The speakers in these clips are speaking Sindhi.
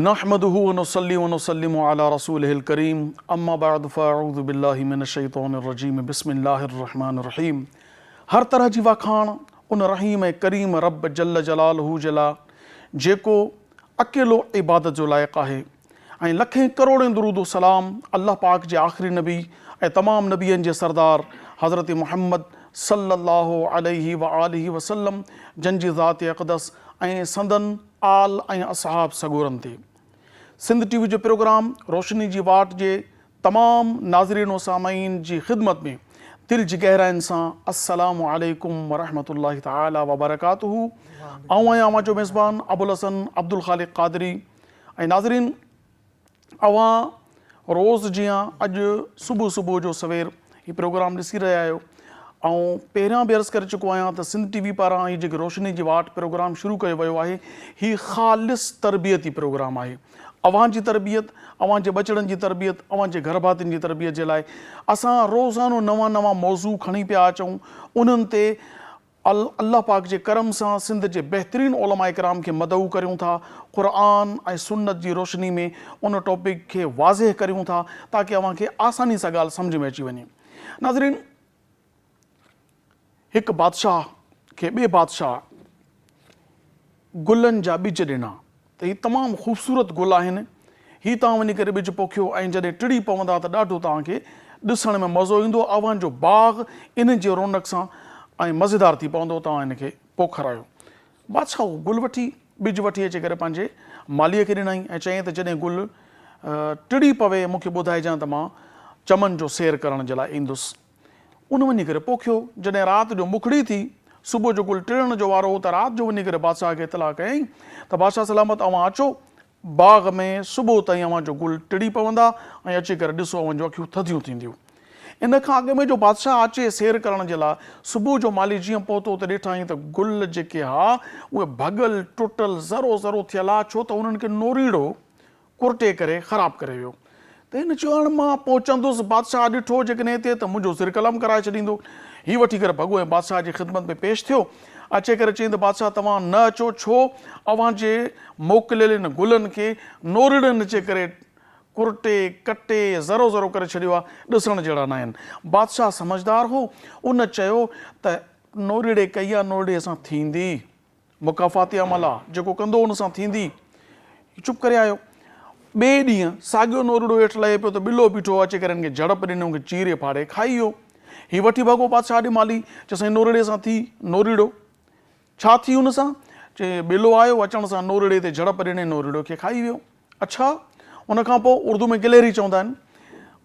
نحمده ونصلي ونسلم علي رسوله الڪريم اما بعد فاعوذ بالله من الشيطان الرجيم بسم الله الرحمن الرحيم هر طرح جي واکاڻ ان رحيم ۽ ڪريم رب جل جلاله جي لاء جيڪو اڪيلو عبادت جو لائق آهي ۽ لکين ڪروڙين درود و سلام الله پاڪ جي آخري نبي ۽ تمام نبين جي سردار حضرت محمد صلي الله عليه وآله وسلم جن جي ذات اقدس ۽ سندن آل ۽ اصحاب سڳورن تي. سنڌ ٽي وي جو پروگرام روشني جي واٽ جي تمام ناظرين و سامعين جي خدمت ۾ دل جي گهراين سان السلام عليڪم ورحمة الله تعالي وبرڪاته آئون آهيان اوهان جو ميزبان ابوالحسن عبدالخالق قادري ۽ ناظرين اوهان روز جيان اڄ صبح صبح جو سوير هي پروگرام ڏسي رهيا آهيو. آئون پهريان به عرض ڪري چڪو آهيان ته سنڌ ٽي وي پاران هي جيڪي روشني جي واٽ پروگرام شروع ڪيو ويو آهي هي خالص تربيتي پروگرام آهي. اوهان جي تربيت، اوهان جي ٻچڙن جي تربيت، اوهان جي گهر ڀاتين جي تربيت جي لاء اسان روزانو نوان نوان موضوع کڻي پيا اچون انهن تي الله پاڪ جي ڪرم سان سنڌ جي بهترين علماء ڪرام کي مدعو ڪريون ٿا، قرآن ۽ سنت جي روشني ۾ ان ٽاپڪ کي واضح ڪريون ٿا تاڪه اوهان کي آساني سان ڳالهه سمجهه ۾ اچي وڃي. ناظرين هڪ بادشاهه کي ٻئي بادشاهه گلن جا ٻج ڏنا ته هي تمام خوبصورت گل آهن، هي توهان وڃي ڪري ٻج پوکيو ۽ جڏهن ٽڙي پوندا ته ڏاڍو توهان کي ڏسڻ ۾ مزو ايندو، اوهان جو باغ انهن جي رونق سان ۽ مزيدار ٿي پوندو، توهان هن کي پوکرايو. بادشاهه اهو گل وٺي، ٻج وٺي اچي ڪري پنهنجي مالهيء کي ڏنائين ۽ چيائين ته جڏهن گل ٽڙي پوي مون کي ٻڌائجان ته مان چمن جو سير ڪرڻ جي لاء ايندس. ان وڃي ڪري پوکيو. جڏهن رات جو مکڙي ٿي، صبح جو گل ٽڙڻ جو وارو هو ته رات جو وڃي ڪري بادشاهه کي اطلاع ڪيائين ته بادشاهه سلامت اوهان اچو، باغ ۾ صبح تائين اوهان جو گل ٽڙي پوندا ۽ اچي ڪري ڏسو اوهان جون اکيون ٿڌيون ٿينديون. ان کان اڳ ۾ جو بادشاهه اچي سير ڪرڻ جي لاء صبح جو مالهي جيئن پهتو ته ڏٺائين ته گل جيڪي ها اهي ڀڳل ٽٽل ذرو ذرو ٿيل ها ڇو ته انهن کي نوريڙو ڪرٽي ڪري خراب ڪري ويو ته هن چيو هاڻ مان پهچندس، بادشاهه ڏٺو جيڪڏهن هتي ته منهنجو سر قلم ڪرائي ڇڏيندو. هي وٺي ڪري ڀڳو ۽ بادشاهه جي خدمت ۾ پيش ٿيو. اچي ڪري چيائين ته بادشاهه توهان نه اچو ڇو اوهان جي موڪليل هن گلن کي نورڙن اچي ڪري ڪرٽي ڪٽي ذرو ذرو ڪري ڇڏيو آهي، ڏسڻ جهڙا ناهن. بادشاهه سمجهدار هو، ان چيو ته نورڙي ڪئي آهي نورڙي سان ٿيندي. مڪافاتي عمل آ، جيڪو ڪندو ان سان ٿيندي. هي چپ ڪري آيو. ٻئي ڏينهن ساڳيو نورڙو هيٺ لهي پيو ته ٻلو بيٺو هو، اچي ڪري هن کي جهڙپ ڏني، هن کي چيري ڦاڙي کائي ويو. هي وٺي ڀڳو بادشاهه ڏي مالهي، چي سائين نورڙي سان ٿي، نورڙو ڇا ٿي ان سان؟ چي ٻلو آيو، اچڻ سان نورڙي تي جهڙپ ڏني، نورڙو کي کائي ويو. اڇا! ان کان پوء اردو ۾ گلهري چوندا آهن.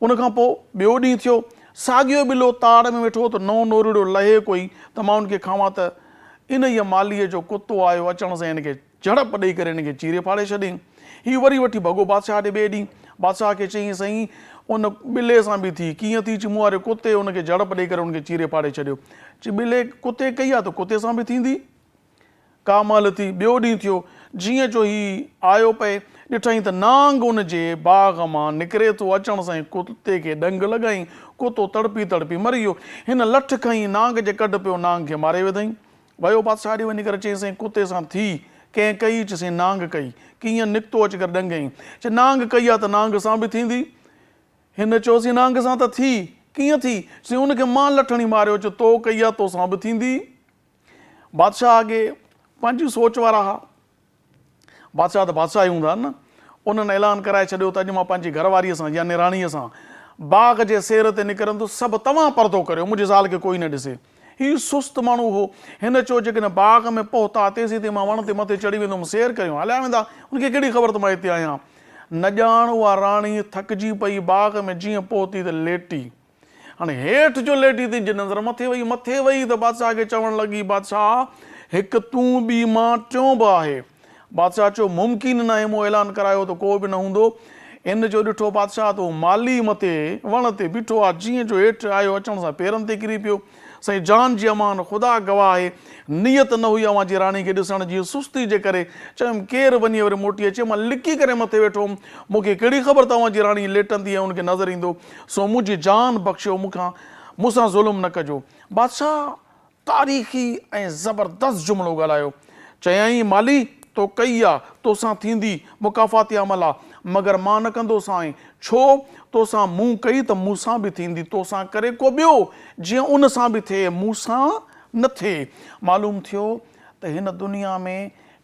ان کان پوء ٻيو ڏينهن ٿيو، ساڳيو ٻلو تاڙ ۾ ويٺو هو ته نئون نورڙو لهي ڪوئي ته مان ان کي کاوان ته انهيء مالهيء جو ڪتو آيو، اچڻ سان هن کي جهڙپ ڏئي ڪري هن کي چيري ڦاڙي ڇڏيائين. هي وري وٺي ڀڳو بادشاهه ڏي ٻئي ڏينهن. بادشاهه کي چيائين، سائين! ان ٻلي سان به ٿي. ڪيئن ٿي؟ چي، مون واري ڪتي ان کي جهڙپ ڏئي ڪري ان کي چيري ڦاڙي ڇڏيو. چي، ٻلي ڪتي ڪئي آ ته ڪتي سان به ٿيندي. ڪا مهل ٿي، ٻيو ڏينهن ٿيو، جيئن جو هي آيو پئي، ڏٺائين ته نانگ ان جي باغ مان نڪري ٿو، اچڻ سان ئي ڪتي کي ڏنگ لڳائين، ڪتو تڙپي تڙپي مري ويو. هن لٺ کنئي، نانگ جي ڪڍ پيو، نانگ کي ماري وڌائين. ويو بادشاهه ڏي وڃي ڪري چيائين، سائين ڪتي سان ٿي، ڪنهن ڪئي؟ چي سائين نانگ ڪئي. ڪيئن نڪتو اچي ڪري ڏنگ هنئين. چي نانگ ڪئي آ ته نانگ سان به ٿيندي. هن چيو، سائين نانگ سان ته ٿي، ڪيئن ٿي؟ سائين ان کي مان لٺ هڻي ماريو. چي تو ڪئي آ، تو سان به ٿيندي. بادشاهه اڳي پنهنجي سوچ وارا ها. بادشاهه ته بادشاهه ئي هوندا آهن نه. انهن اعلان ڪرائي ڇڏيو ته اڄ مان پنهنجي گهر واريء سان يعني راڻيء سان باغ جي سير تي نڪرندس، سڀ توهان پردو ڪريو، منهنجي زال کي ڪوئي نه ڏسي. هي سست ماڻهو هو. هن چيو جيڪڏهن باغ ۾ پهتا تيسين مان وڻ تي مٿي چڙهي ويندم، سير ڪريون هليا ويندا، هن کي ڪهڙي خبر ته مان هتي آهيان. نه ڄاڻ اها راڻي ٿڪجي پئي، باغ ۾ جيئن پهتي ته ليٽي. هاڻي هيٺ جو ليٽي تنهنجي نظر مٿي وئي، مٿي وئي ته بادشاهه کي چوڻ لڳي، بادشاهه! هڪ تون، ٻي مان، ٽيون به آهي. بادشاهه چيو، ممڪن ناهي، مون اعلان ڪرايو ته ڪو به نه هوندو. ان جو ڏٺو بادشاهه ته هو مالهي مٿي وڻ تي بيٺو آهي، جيئن جو هيٺ آيو اچڻ سان پيرن تي ڪري پيو. سائين جان جي امان، خدا گواهه آهي، نيت نه هئي اوهان جي راڻي کي ڏسڻ جي، سستي جي ڪري چيم ڪير وڃي وري موٽي اچي، مان لڪي ڪري مٿي ويٺو هوم، مون کي ڪهڙي خبر ته اوهان جي راڻي ليٽندي ۽ ان کي نظر ايندو، سو منهنجي جان بخشيو، مون کان مون سان ظلم نه ڪجو. بادشاهه تاريخي ۽ زبردست جملو ڳالهايو. چيائين، مالي، تو ڪئي آ، توسان ٿيندي، مڪافاتي عمل آ، مگر مان نه ڪندوسانء. ڇو؟ توسان مون ڪئي ته مون سان به ٿيندي، توسان ڪري ڪو ٻيو، جيئن ان سان به ٿئي، مون سان نه ٿئي. معلوم ٿيو ته هن دنيا ۾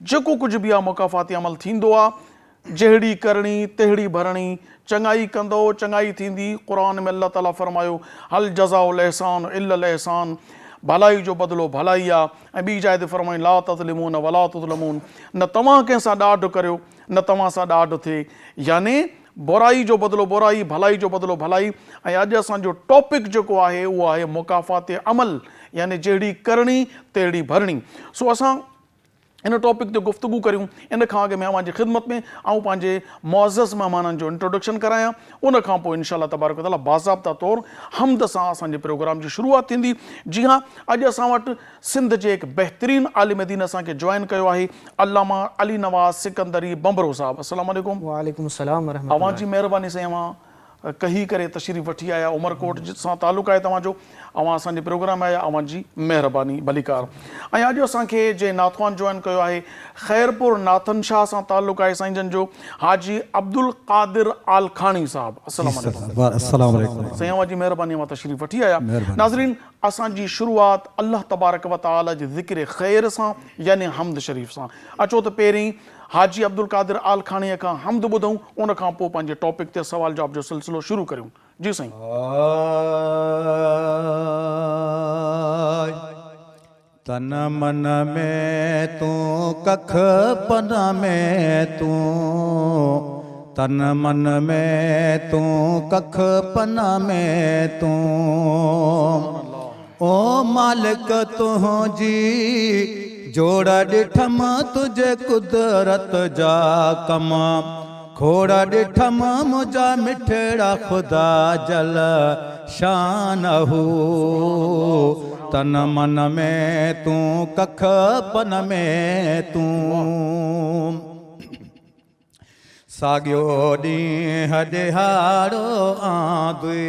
جيڪو ڪجهه به آ مڪافاتي عمل ٿيندو آ، جهڙي ڪرڻي تهڙي ڀرڻي، چڱائي ڪندؤ چڱائي ٿيندي، قرآن ۾ الله تعالي فرمايو، هل جزاء الاحسان الا الاحسان، ڀلائي جو بدلو ڀلائي آ، ۽ ٻي جاء تي فرمائين، لا تظلمون ولا تظلمون، نه توهان ڪنهن سان ڏاڍ ڪريو نه توهان سان ڏاڍ ٿئي، يعني برائي جو بدلو برائي، ڀلائي جو بدلو ڀلائي، ۽ اڄ اسان جو ٽاپڪ جيڪو آهي اهو آهي مڪافات عمل، يعني جهڙي ڪرڻي تهڙي ڀرڻي، سو اسان. ان ٽاپڪ تي گفتگو ڪريون ان کان اڳ ۾ اوهان جي خدمت ۾ آئون پنهنجي معزز مهمانن جو انٽروڊڪشن ڪرايان ان کان پوء انشاء الله تبارڪ وتعالي باضابطه طور حمد سان اسان جي پروگرام جي شروعات ٿيندي جي ها اڄ اسان وٽ سنڌ جي هڪ بهترين عالم دين اسان کي جوائن ڪيو آهي علامه علي نواز سڪندري بمبرو صاحب السلام عليڪم. وعليڪم السلام ورحمة الله. اوهان جي مهرباني سائين اوهان ڪهي ڪري تشريف وٺي آيا عمرڪوٽ سان تعلق آهي توهان جو اوهان اسان جي پروگرام ۾ آيا اوهان جي مهرباني ڀليڪار ۽ اڄ اسان کي جنهن نعتخوان جوائن ڪيو آهي خيرپور ناٿن شاهه سان تعلق آهي سائين جن جو حاجي عبدالقادر آلکاڻي صاحب السلام عليڪم السلام عليڪم سائين اوهان جي مهرباني اوهان تشريف وٺي آيا ناظرين اسان جي شروعات الله تبارڪ وتعالي جي ذڪر خير سان يعني حمد شريف سان اچو ته پهرين حاجي عبدالقادر آلکاڻيء کان حمد ٻڌون، ان کان پوء پنهنجي ٽاپڪ تي سوال جواب جو سلسلو شروع ڪريون. جي سائين. تن من ۾ تون ڪک پن ۾ تون تن من ۾ تون ڪک پن ۾ تون او مالڪ تنهنجي جوڙ ڏٺم تنهنجي قدرت جا ڪم کوڙ ڏٺم منهنجا مٺڙا خدا جل شانه تن من ۾ تون ڪک پن ۾ تون. ساڳيو ڏينهن ڏهاڙو آندوئي،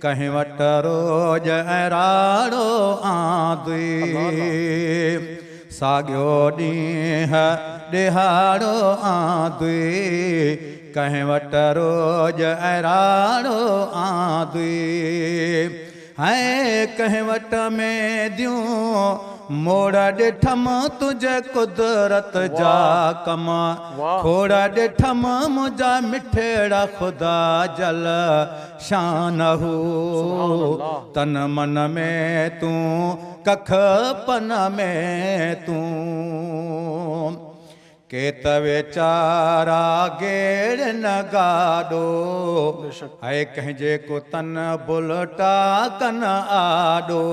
ڪنهن وٽ روڄ ۽ راڙو آندوئي. ساڳيو ڏينهن ڏهاڙو آندوئي، ڪنهن وٽ روڄ ۽ راڙو آندوئي. ۽ ڪنهن وٽ مينديون موڙ ڏٺم تنهنجي قدرت جا ڪم کوڙ ڏٺم منهنجا مٺڙا خدا جل شانه تن من ۾ تون ڪک پن ۾ تون. ڪي ته ويچارا گيڙ نه گاڏو. هئي ڪنهن جي ڪتن بلٽا ڪن آڏو.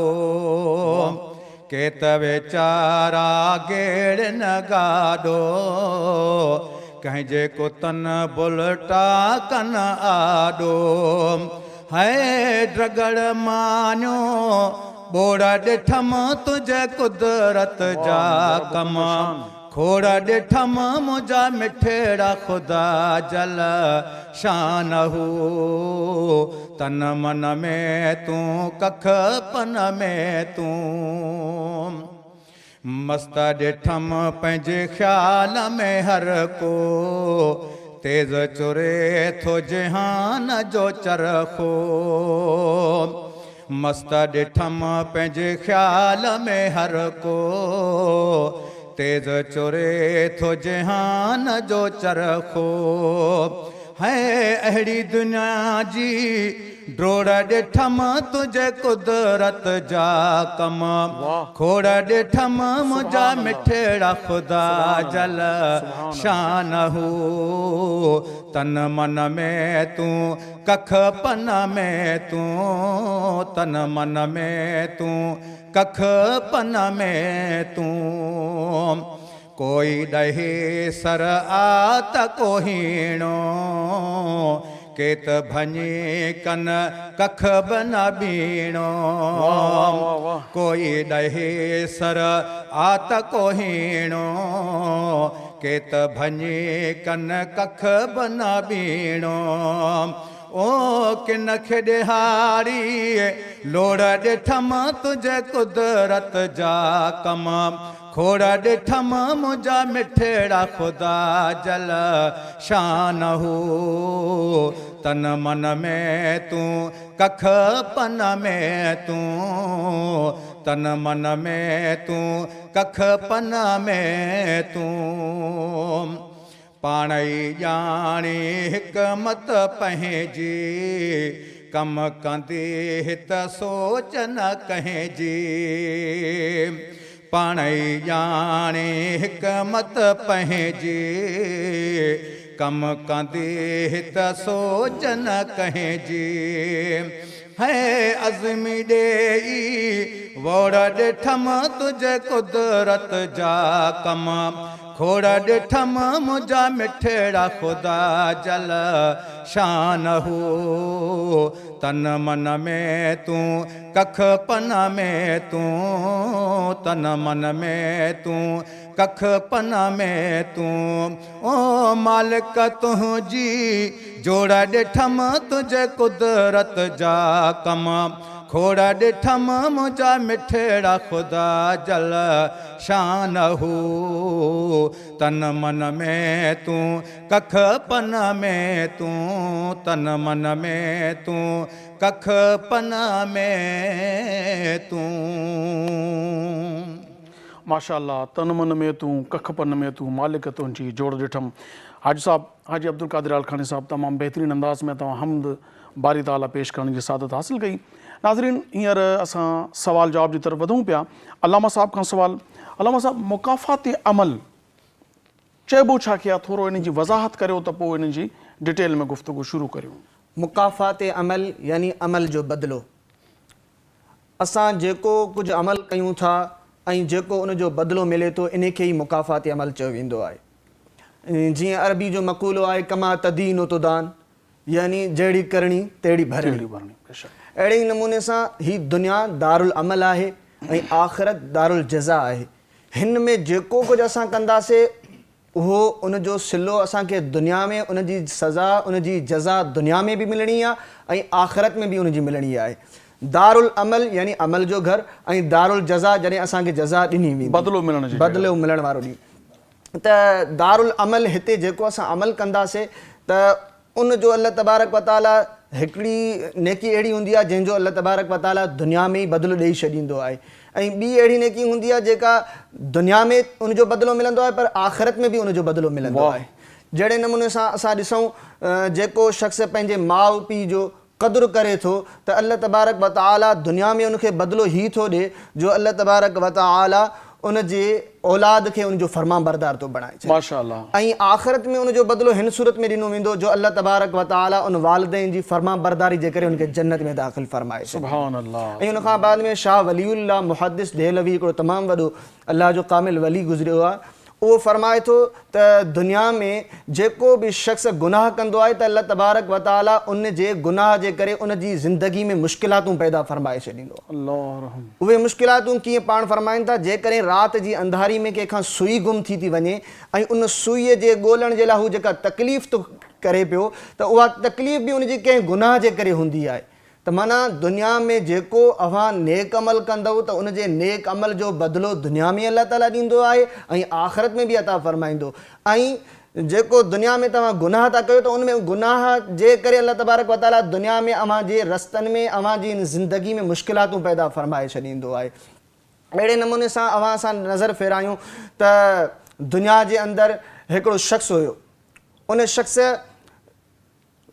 ڪي ته ويچارا گيڙ نه گاڏو. ڪنهن جي ڪتن بلٽا ڪن آڏو. هئي ڊگڙ مانيو ٻوڙ ڏٺم تنهنجي قدرت جا ڪم. کوڙ ڏٺم منهنجا مٺڙا خدا جل شانه تن من ۾ تون ڪک پن ۾ تون مست ڏٺم پنهنجي خيال ۾ هر ڪو تيز چري ٿو جهان جو چرخو مست ڏٺم پنهنجي خيال ۾ هر ڪو تيز چري ٿو جهان جو چرخو هي اهڙي دنيا جي ڊوڙ ڏٺم تنهنجي قدرت جا ڪم کوڙ ڏٺم منهنجا مٺڙا خدا جل شانه تن من ۾ تون ڪک پن ۾ تون تن من ۾ تون ڪک پن ۾ تون ڪوئي ڏهي سر آ ته ڪو هيڻو ڪي ته ڀڃي ڪن ڪک به نه ٻيڻو ڪوئي ڏهي سر آ ته ڪو هيڻو ڪي ته ڀڃي ڪن ڪک به نه ٻيڻو. او ڪن کي ڏيهاڙي لوڙ ڏٺم تنهنجي قدرت جا ڪم کوڙ ڏٺم منهنجا مٺڙا خدا جل شانه تن من ۾ تون ڪک پن ۾ تون تن من ۾ تون ڪک پن ۾ تون. پاڻ ئي ڄاڻي حڪمت پنهنجي، ڪم ڪندي هت سوچ نه ڪنهن جي. پاڻ ئي ڄاڻي حڪمت پنهنجي، ڪم ڪندي هت سوچ نه ڪنهن جي. هي عزمي ڏيئي ووڙ ڏٺم تنهنجي قدرت جا ڪم. کوڙ ڏٺم منهنجا مٺڙا خدا جل شانه تن من ۾ تون ڪک پن ۾ تون تن من ۾ تون ڪک پن ۾ تون او مالڪ تنهنجي جوڙ ڏٺم تنهنجي قدرت جا ڪم کوڙ ڏٺم منهنجا مٺڙا خدا جل شانه تن من ۾ تون ڪک پن ۾ تون تن من ۾ تون ڪک پن ۾ تون. ماشاء الله تن من ۾ تون ڪک پن ۾ تون مالڪ تنهنجي جوڙ ڏٺم حاجي صاحب حاجي عبدالقادر عالکاڻي صاحب تمام بهترين انداز ۾ توهان حمد باري تعاليٰ پيش ڪرڻ جي سعادت حاصل ڪئي. ناظرين هينئر اسان سوال جواب جي طرف وڌون پيا. علامه صاحب کان سوال، علامه صاحب مڪافات عمل چئبو ڇا کي آ ٿورو ان جي وضاحت ڪريو ته پوء ان جي ڊيٽيل ۾ گفتگو شروع ڪريون. مڪافات عمل يعني عمل جو بدلو. اسان جيڪو ڪجهه عمل ڪيون ٿا ۽ جيڪو ان جو بدلو ملي ٿو انهي کي ئي مڪافات عمل چيو ويندو آهي. جيئن عربي جو مقولو آهي ڪما تدين تدان يعني جهڙي ڪرڻي تهڙي ڀرڻي. اهڙي ئي نموني سان هي دنيا دارالعمل آهي ۽ آخرت دارالجزا آهي. هن ۾ جيڪو ڪجهه اسان ڪنداسي اهو ان جو صلو اسان کي دنيا ۾ ان جي سزا ان جي جزا دنيا ۾ به ملڻي آهي ۽ آخرت ۾ به ان جي ملڻي آهي. دارالعمل يعني عمل جو گهر ۽ دارالجزا جڏهن اسان کي جزا ڏني ويندي. بدلو ملڻ جي جڳهه. بدلو ملڻ وارو ڏينهن. ته دارالعمل هتي جيڪو اسان عمل ڪنداسي ته ان جو الله تبارڪ و تعالي هڪڙي نيڪي اهڙي هوندي آهي جنهن جو الله تبارڪ و تعالي دنيا ۾ ئي بدلو ڏئي ڇڏيندو آهي ۽ ٻي اهڙي نيڪي هوندي آهي جيڪا دنيا ۾ ان جو بدلو ملندو آهي پر آخرت ۾ به ان جو بدلو ملندو آهي جهڙي نموني سان اسان ڏسون جيڪو شخص پنهنجي ماء پيء جو قدر ڪري ٿو ته الله تبارڪ و تعالي دنيا ۾ ان کي بدلو هي ٿو ڏي جو الله تبارڪ و تعالي ان جي اولاد کي ان جو فرمانبردار ٿو بڻائي ڇڏي ۽ آخرت ۾ ان جو بدلو هن صورت ۾ ڏنو ويندو جو الله تبارڪ و تعالي ان والدين جي فرمانبرداري جي ڪري ان کي جنت ۾ داخل فرمائي ڇڏي ۽ ان کان بعد ۾ شاهه ولي الله محدث دهلوي هڪڙو تمام وڏو الله جو ڪامل ولي گذريو آهي اهو فرمائي ٿو ته دنيا ۾ جيڪو به شخص گناهه ڪندو آهي ته الله تبارڪ و تعالي ان جي گناهه جي ڪري ان جي زندگي ۾ مشڪلاتون پيدا فرمائي ڇڏيندو آهي. اهي مشڪلاتون ڪيئن پاڻ فرمائن ٿا جيڪڏهن رات جي انڌاري ۾ ڪنهن کان سوئي گم ٿي ٿي وڃي ۽ ان سوئي جي ڳولڻ جي لاء هو جيڪا تڪليف ٿو ڪري پيو ته اها تڪليف به ان جي ڪنهن گناهه جي ڪري هوندي آهي ته معنيٰ دنيا ۾ جيڪو اوهان نيڪ عمل ڪندؤ ته ان جي نيڪ عمل جو بدلو دنيا ۾ الله تعاليٰ ڏيندو آهي ۽ آخرت ۾ به عطا فرمائيندو ۽ جيڪو دنيا ۾ توهان گناهه ٿا ڪيو ته ان ۾ گناهه جي ڪري الله تبارڪ وتعاليٰ دنيا ۾ اوهان جي رستن ۾ اوهان جي ان زندگي ۾ مشڪلاتون پيدا فرمائي ڇڏيندو آهي. اهڙي نموني سان اوهان سان نظر ڦيرايون ته دنيا جي اندر هڪڙو شخص هيو ان شخص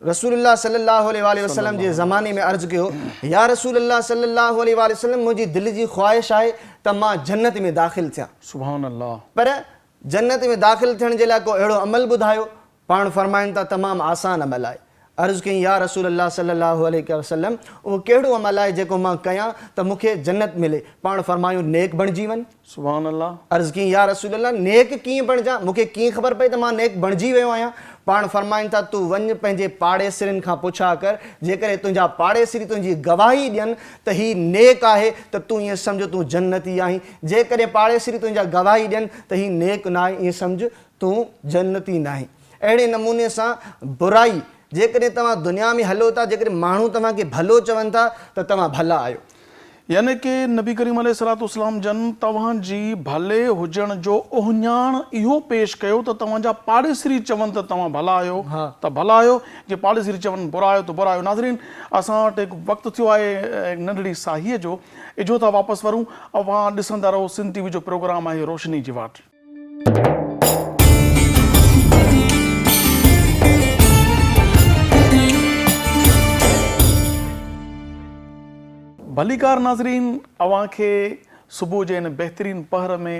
رسول الله صلي الله عليه واٰله وسلم جي زماني ۾ عرض ڪيو، يا رسول الله صلي الله عليه واٰله وسلم منهنجي دل جي خواهش آهي ته مان جنت ۾ داخل ٿيان. سبحان الله. پر جنت ۾ داخل ٿيڻ جي لاء ڪو اهڙو عمل ٻڌايو؟ پاڻ فرمائن ٿا تمام آسان عمل آهي. عرض ڪيائين يا رسول الله صلي الله عليه وسلم اهو ڪهڙو عمل آهي جيڪو مان ڪيان ته مون کي جنت ملي؟ پاڻ فرمايو نيڪ بڻجي وڃ. سبحان الله. عرض ڪيائين، يا رسول الله! نيڪ ڪيئن بڻجان؟ مون کي ڪيئن خبر پئي ته مان نيڪ بڻجي ويو آهيان؟ پاڻ فرمائن ٿا، تون وڃ پنهنجي پاڙيسرين کان پڇا ڪر، جيڪڏهن تنهنجا پاڙيسري تنهنجي گواهي ڏين ته هي نيڪ آهي ته تون ائين سمجهه تون جنتي آهين، جيڪڏهن پاڙيسري تنهنجا گواهي ڏين ته هي نيڪ ناهي ائين سمجهه تون جنتي ناهين. اهڙي نموني سان برائي. جيڪڏهن توهان دنيا ۾ هلو ٿا، جيڪڏهن ماڻهو توهان کي ڀلو چون ٿا ته توهان ڀلا آهيو. يعني ڪه نبي ڪريم عليه الصلوة والسلام جن توهان جي ڀلي هجڻ جو اهڃاڻ اهو پيش ڪيو ته توهان جا پاڙيسري چون ته توهان ڀلا آهيو ته ڀلا آهيو، جي پاڙيسري چون برا آهيو ته برا آهيو. ناظرين اسان وٽ هڪ وقت ٿيو آهي هڪ ننڍڙي ساهيء جو، اجهو ٿا واپس ورون، اوهان ڏسندا رهو سنڌ ٽي وي جو پروگرام آهي روشني جي واٽ. ڀليڪار ناظرين اوهان کي صبح جي هن بهترين پهر ۾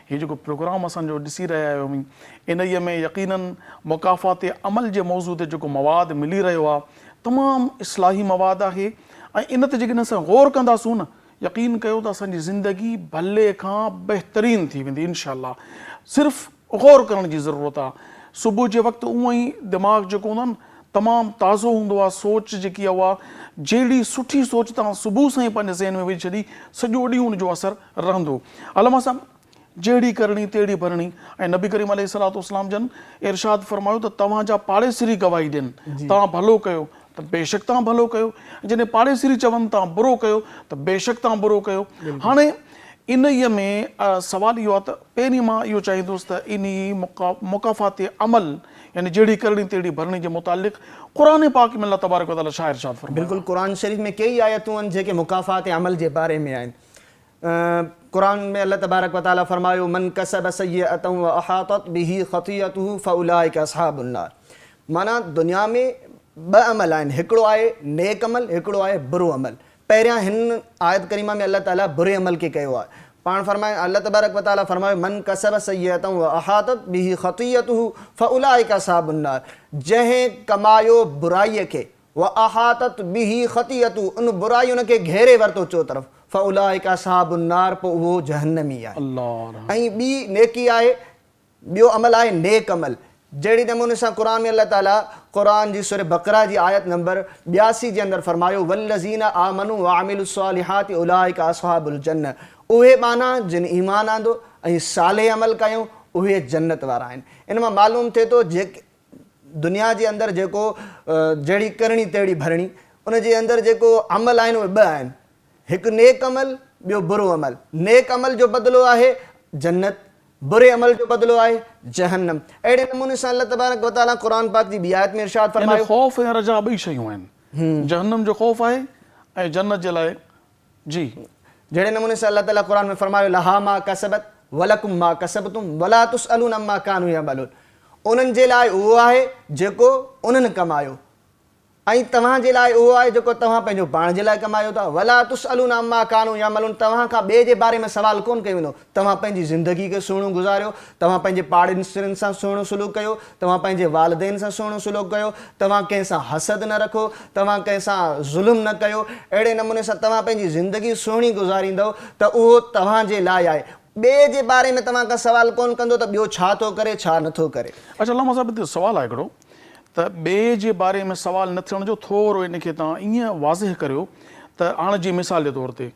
هي جيڪو پروگرام اسان جو ڏسي رهيا آهيو اوهين انهيء ۾ يقينن مڪافات عمل جي موضوع تي جيڪو مواد ملي رهيو آهي تمام اصلاحي مواد آهي ۽ ان تي جيڪڏهن اسان غور ڪنداسون نه يقين ڪيو ته اسان جي زندگي ڀلي کان بهترين ٿي ويندي انشاء الله صرف غور ڪرڻ جي ضرورت آ صبح جي وقت اونئن ئي دماغ جيڪو هوندو آ نه تمام تازو هوندو آ سوچ جيڪي آ اها جهڙي سٺي سوچ توهان صبح سان ئي پنهنجي ذهن ۾ وجهي ڇڏي سڄو ڏينهن ان جو اثر رهندو علامه صاحب جهڙي ڪرڻي تهڙي ڀرڻي ۽ نبي ڪريم عليه الصلوة والسلام جن ارشاد فرمايو ته توهان جا پاڙيسري گواهي ڏين توهان ڀلو ڪيو ته بيشڪ توهان ڀلو ڪيو ۽ جڏهن پاڙيسري چون توهان برو ڪيو ته بيشڪ توهان برو ڪيو هاڻي انهيء ۾ سوال اهو آهي ته پهرين مان اهو چاهيندس ته انهي مڪافات عمل يعني جهڙي ڪرڻي تهڙي ڀرڻي جي متعلق قرآن پاڪ ۾ الله تبارڪ وتعاليٰ ڇا ارشاد فرمايو آهي. بلڪل قرآن شريف ۾ ڪيئي آيتون آهن جيڪي مڪافات عمل جي باري ۾ آهن. قرآن ۾ الله تبارڪ و تعالي فرمايو، من ڪسب سيئة واحاطت به خطيئته فاولئک اصحاب النار معنيٰ دنيا ۾ ٻه عمل آهن هڪڙو آهي نيڪ عمل هڪڙو آهي برو عمل پهريان هن آيت ڪريمه ۾ الله تعالي بري عمل کي ڪيو آهي پاڻ فرمائي الله تبارڪ و تعالي فرمايو من ڪسب سيئة واحاطت به خطيئته فاولئک اصحاب النار جنهن ڪمايو برائي کي واحاطت به خطيئته ان برائي ان کي گهيري ورتو چوطرف فاولئک اصحاب النار پوء اهو جهنمي آهي. ۽ ٻي نيڪي آهي ٻيو عمل آهي نيڪ عمل جهڙي نموني سان قرآن ۾ الله تعالي قرآن جي سورة بقره جي آيت نمبر 82 جي اندر فرمايو والذين آمنوا وعملوا الصالحات اولئک اصحاب الجنه اهي ٻانها جن ايمان آندو ۽ صالح عمل ڪيو اهي جنت وارا آهن ان مان معلوم ٿئي ٿو جيڪي دنيا جي اندر جيڪو جهڙي ڪرڻي تهڙي ڀرڻي ان جي اندر جيڪو عمل آهن اهي ٻه آهن هڪ نيڪ عمل ٻيو برو عمل نيڪ عمل جو بدلو آهي جنت بري عمل جو بدلو آهي جهنم اهڙي نموني سان الله تبارڪ وتعالي قرآن پاڪ جي ٻي آيت ۾ ارشاد فرمايو. يعني خوف ۽ رجا ٻئي شيون آهن جهنم جو خوف آهي ۽ جنت جي لاء جي. جهڙي نموني سان الله تعالي قرآن ۾ فرمايو لها ما ڪسبت ولڪم ما ڪسبتم ولا تسئلون عما ڪانوا يعملون انهن جي لاء اهو آهي جيڪو انهن ڪمايو ۽ توهان جي لاء اهو آهي جيڪو توهان پنهنجو پاڻ جي لاء ڪمايو ٿا ولا تسئلون عما ڪانوا يعملون توهان کان ٻئي جي باري ۾ سوال ڪونه ڪيو ويندو توهان پنهنجي زندگي کي سهڻو گذاريو توهان پنهنجي پاڙيسرين سان سهڻو سلوڪ ڪيو توهان پنهنجي والدين سان سهڻو سلوڪ ڪيو، توهان ڪنهن سان حسد نه رکو، توهان ڪنهن سان ظلم نه ڪيو، اهڙي نموني سان توهان پنهنجي زندگي سهڻي گذاريندؤ ته اهو توهان جي لاء آهي. ٻئي جي باري ۾ توهان کان سوال ڪونه ڪندو ته ٻيو ڇا ٿو ڪري ڇا نه ٿو ڪري. اڇا علامه صاحب هتي سوال آهي هڪڙو ته ٻئي جي باري ۾ سوال نه ٿيڻ جو ٿورو ان کي توهان ائين واضح ڪريو ته هاڻ جيئن مثال جي طور تي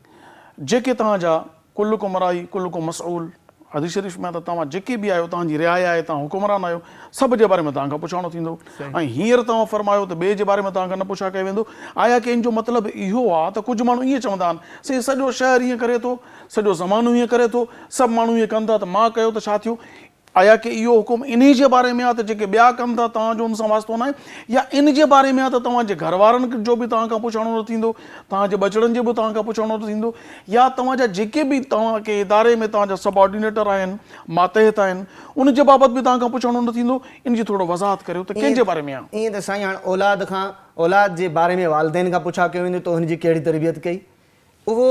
جيڪي توهان جا ڪلڪم راعي ڪلڪم مسئول، حديث شريف ۾ آهي ته توهان جيڪي به آهيو توهان جي رعايا آهي توهان حڪمران آهيو سڀ جي باري ۾ توهان کان پڇاڻو ٿيندو ۽ هينئر توهان فرمايو ته ٻئي جي باري ۾ توهان کان نه پڇا ڪئي ويندو آيا ڪي ان جو مطلب اهو آهي ته ڪجهه ماڻهو ائين چوندا آهن سائين سڄو شهر ائين ڪري ٿو سڄو زمانو ائين ڪري ٿو سڀ ماڻهو ائين ڪن ٿا ته مان ڪيو ته ڇا ٿيو آيا ڪي اهو حڪم انهي جي باري ۾ آهي ته جيڪي ٻيا ڪن ٿا توهان جو ان سان واسطو ناهي يا ان جي باري ۾ آهي ته توهان جي گهر وارن جو به توهان کان پڇاڻو نه ٿيندو، توهان جي ٻچڙن جي به توهان کان پڇاڻو نه ٿيندو يا توهان جا جيڪي به توهان ڪنهن اداري ۾ توهان جا سب آرڊينيٽر آهن، ماتحت آهن، ان جي بابت به توهان کان پڇاڻو نه ٿيندو، ان جي ٿورو وضاحت ڪريو ته ڪنهن جي باري ۾ آهي. ائين ته سائين هاڻ اولاد کان اولاد جي باري ۾ والدين کان پڇا ڪيو ويندو ته هن جي ڪهڙي تربيت ڪئي اهو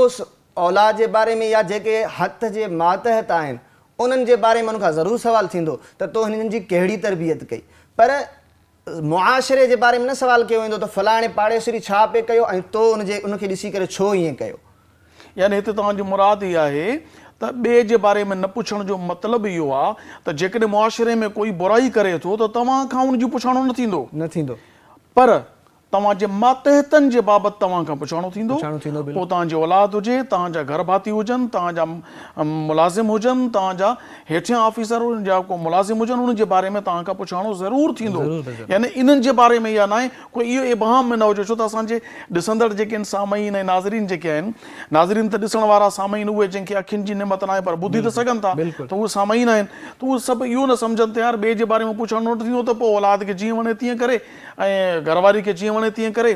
اولاد جي باري ۾ يا جيڪي هٿ جي ماتحت آهن انهن جي باري ۾ ان کان ضرور سوال ٿيندو ته تو هنن جي ڪهڙي تربيت ڪئي پر معاشري جي باري ۾ نه سوال ڪيو ويندو ته فلاڻي پاڙيسري ڇا پئي ڪيو ۽ تو ان جي ان کي ڏسي ڪري ڇو ائين ڪيو. يعني هتي توهان جي مراد اها آهي ته ٻئي جي باري ۾ نه پڇڻ جو مطلب اهو آهي ته جيڪڏهن معاشري ۾ ڪوئي برائي ڪري ٿو ته توهان کان ان جي پڇاڻو نه ٿيندو. نه ٿيندو. پر. توهان جي ماتحتن جي بابت توهان کان پڇاڻو ٿيندو، پوء توهان جي اولاد هجي، توهان جا گهر ڀاتي هجن، توهان جا ملازم هجن، توهان جا هيٺيان آفيسر يا ڪو ملازم هجن، انهن جي باري ۾ توهان کان پڇاڻو ضرور ٿيندو. يعني انهن جي باري ۾ اها ناهي ڪو اهو ابهام ۾ نه هجي، ڇو ته اسان جي ڏسندڙ جيڪي آهن سامعين ۽ ناظرين جيڪي آهن، ناظرين ته ڏسڻ وارا سامعين اهي جن کي اکين جي نعمت ناهي پر ٻڌي ته سگهن ٿا ته اهي سامعين آهن ته اهي سڀ اهو نه سمجهن ته يار ٻئي جي باري ۾ پڇاڻو نه ٿيندو ته پوء اولاد کي جيئن وڻي تيئن ڪري. ۽ گهر واري کي جيئن وڻي تيئن ڪري،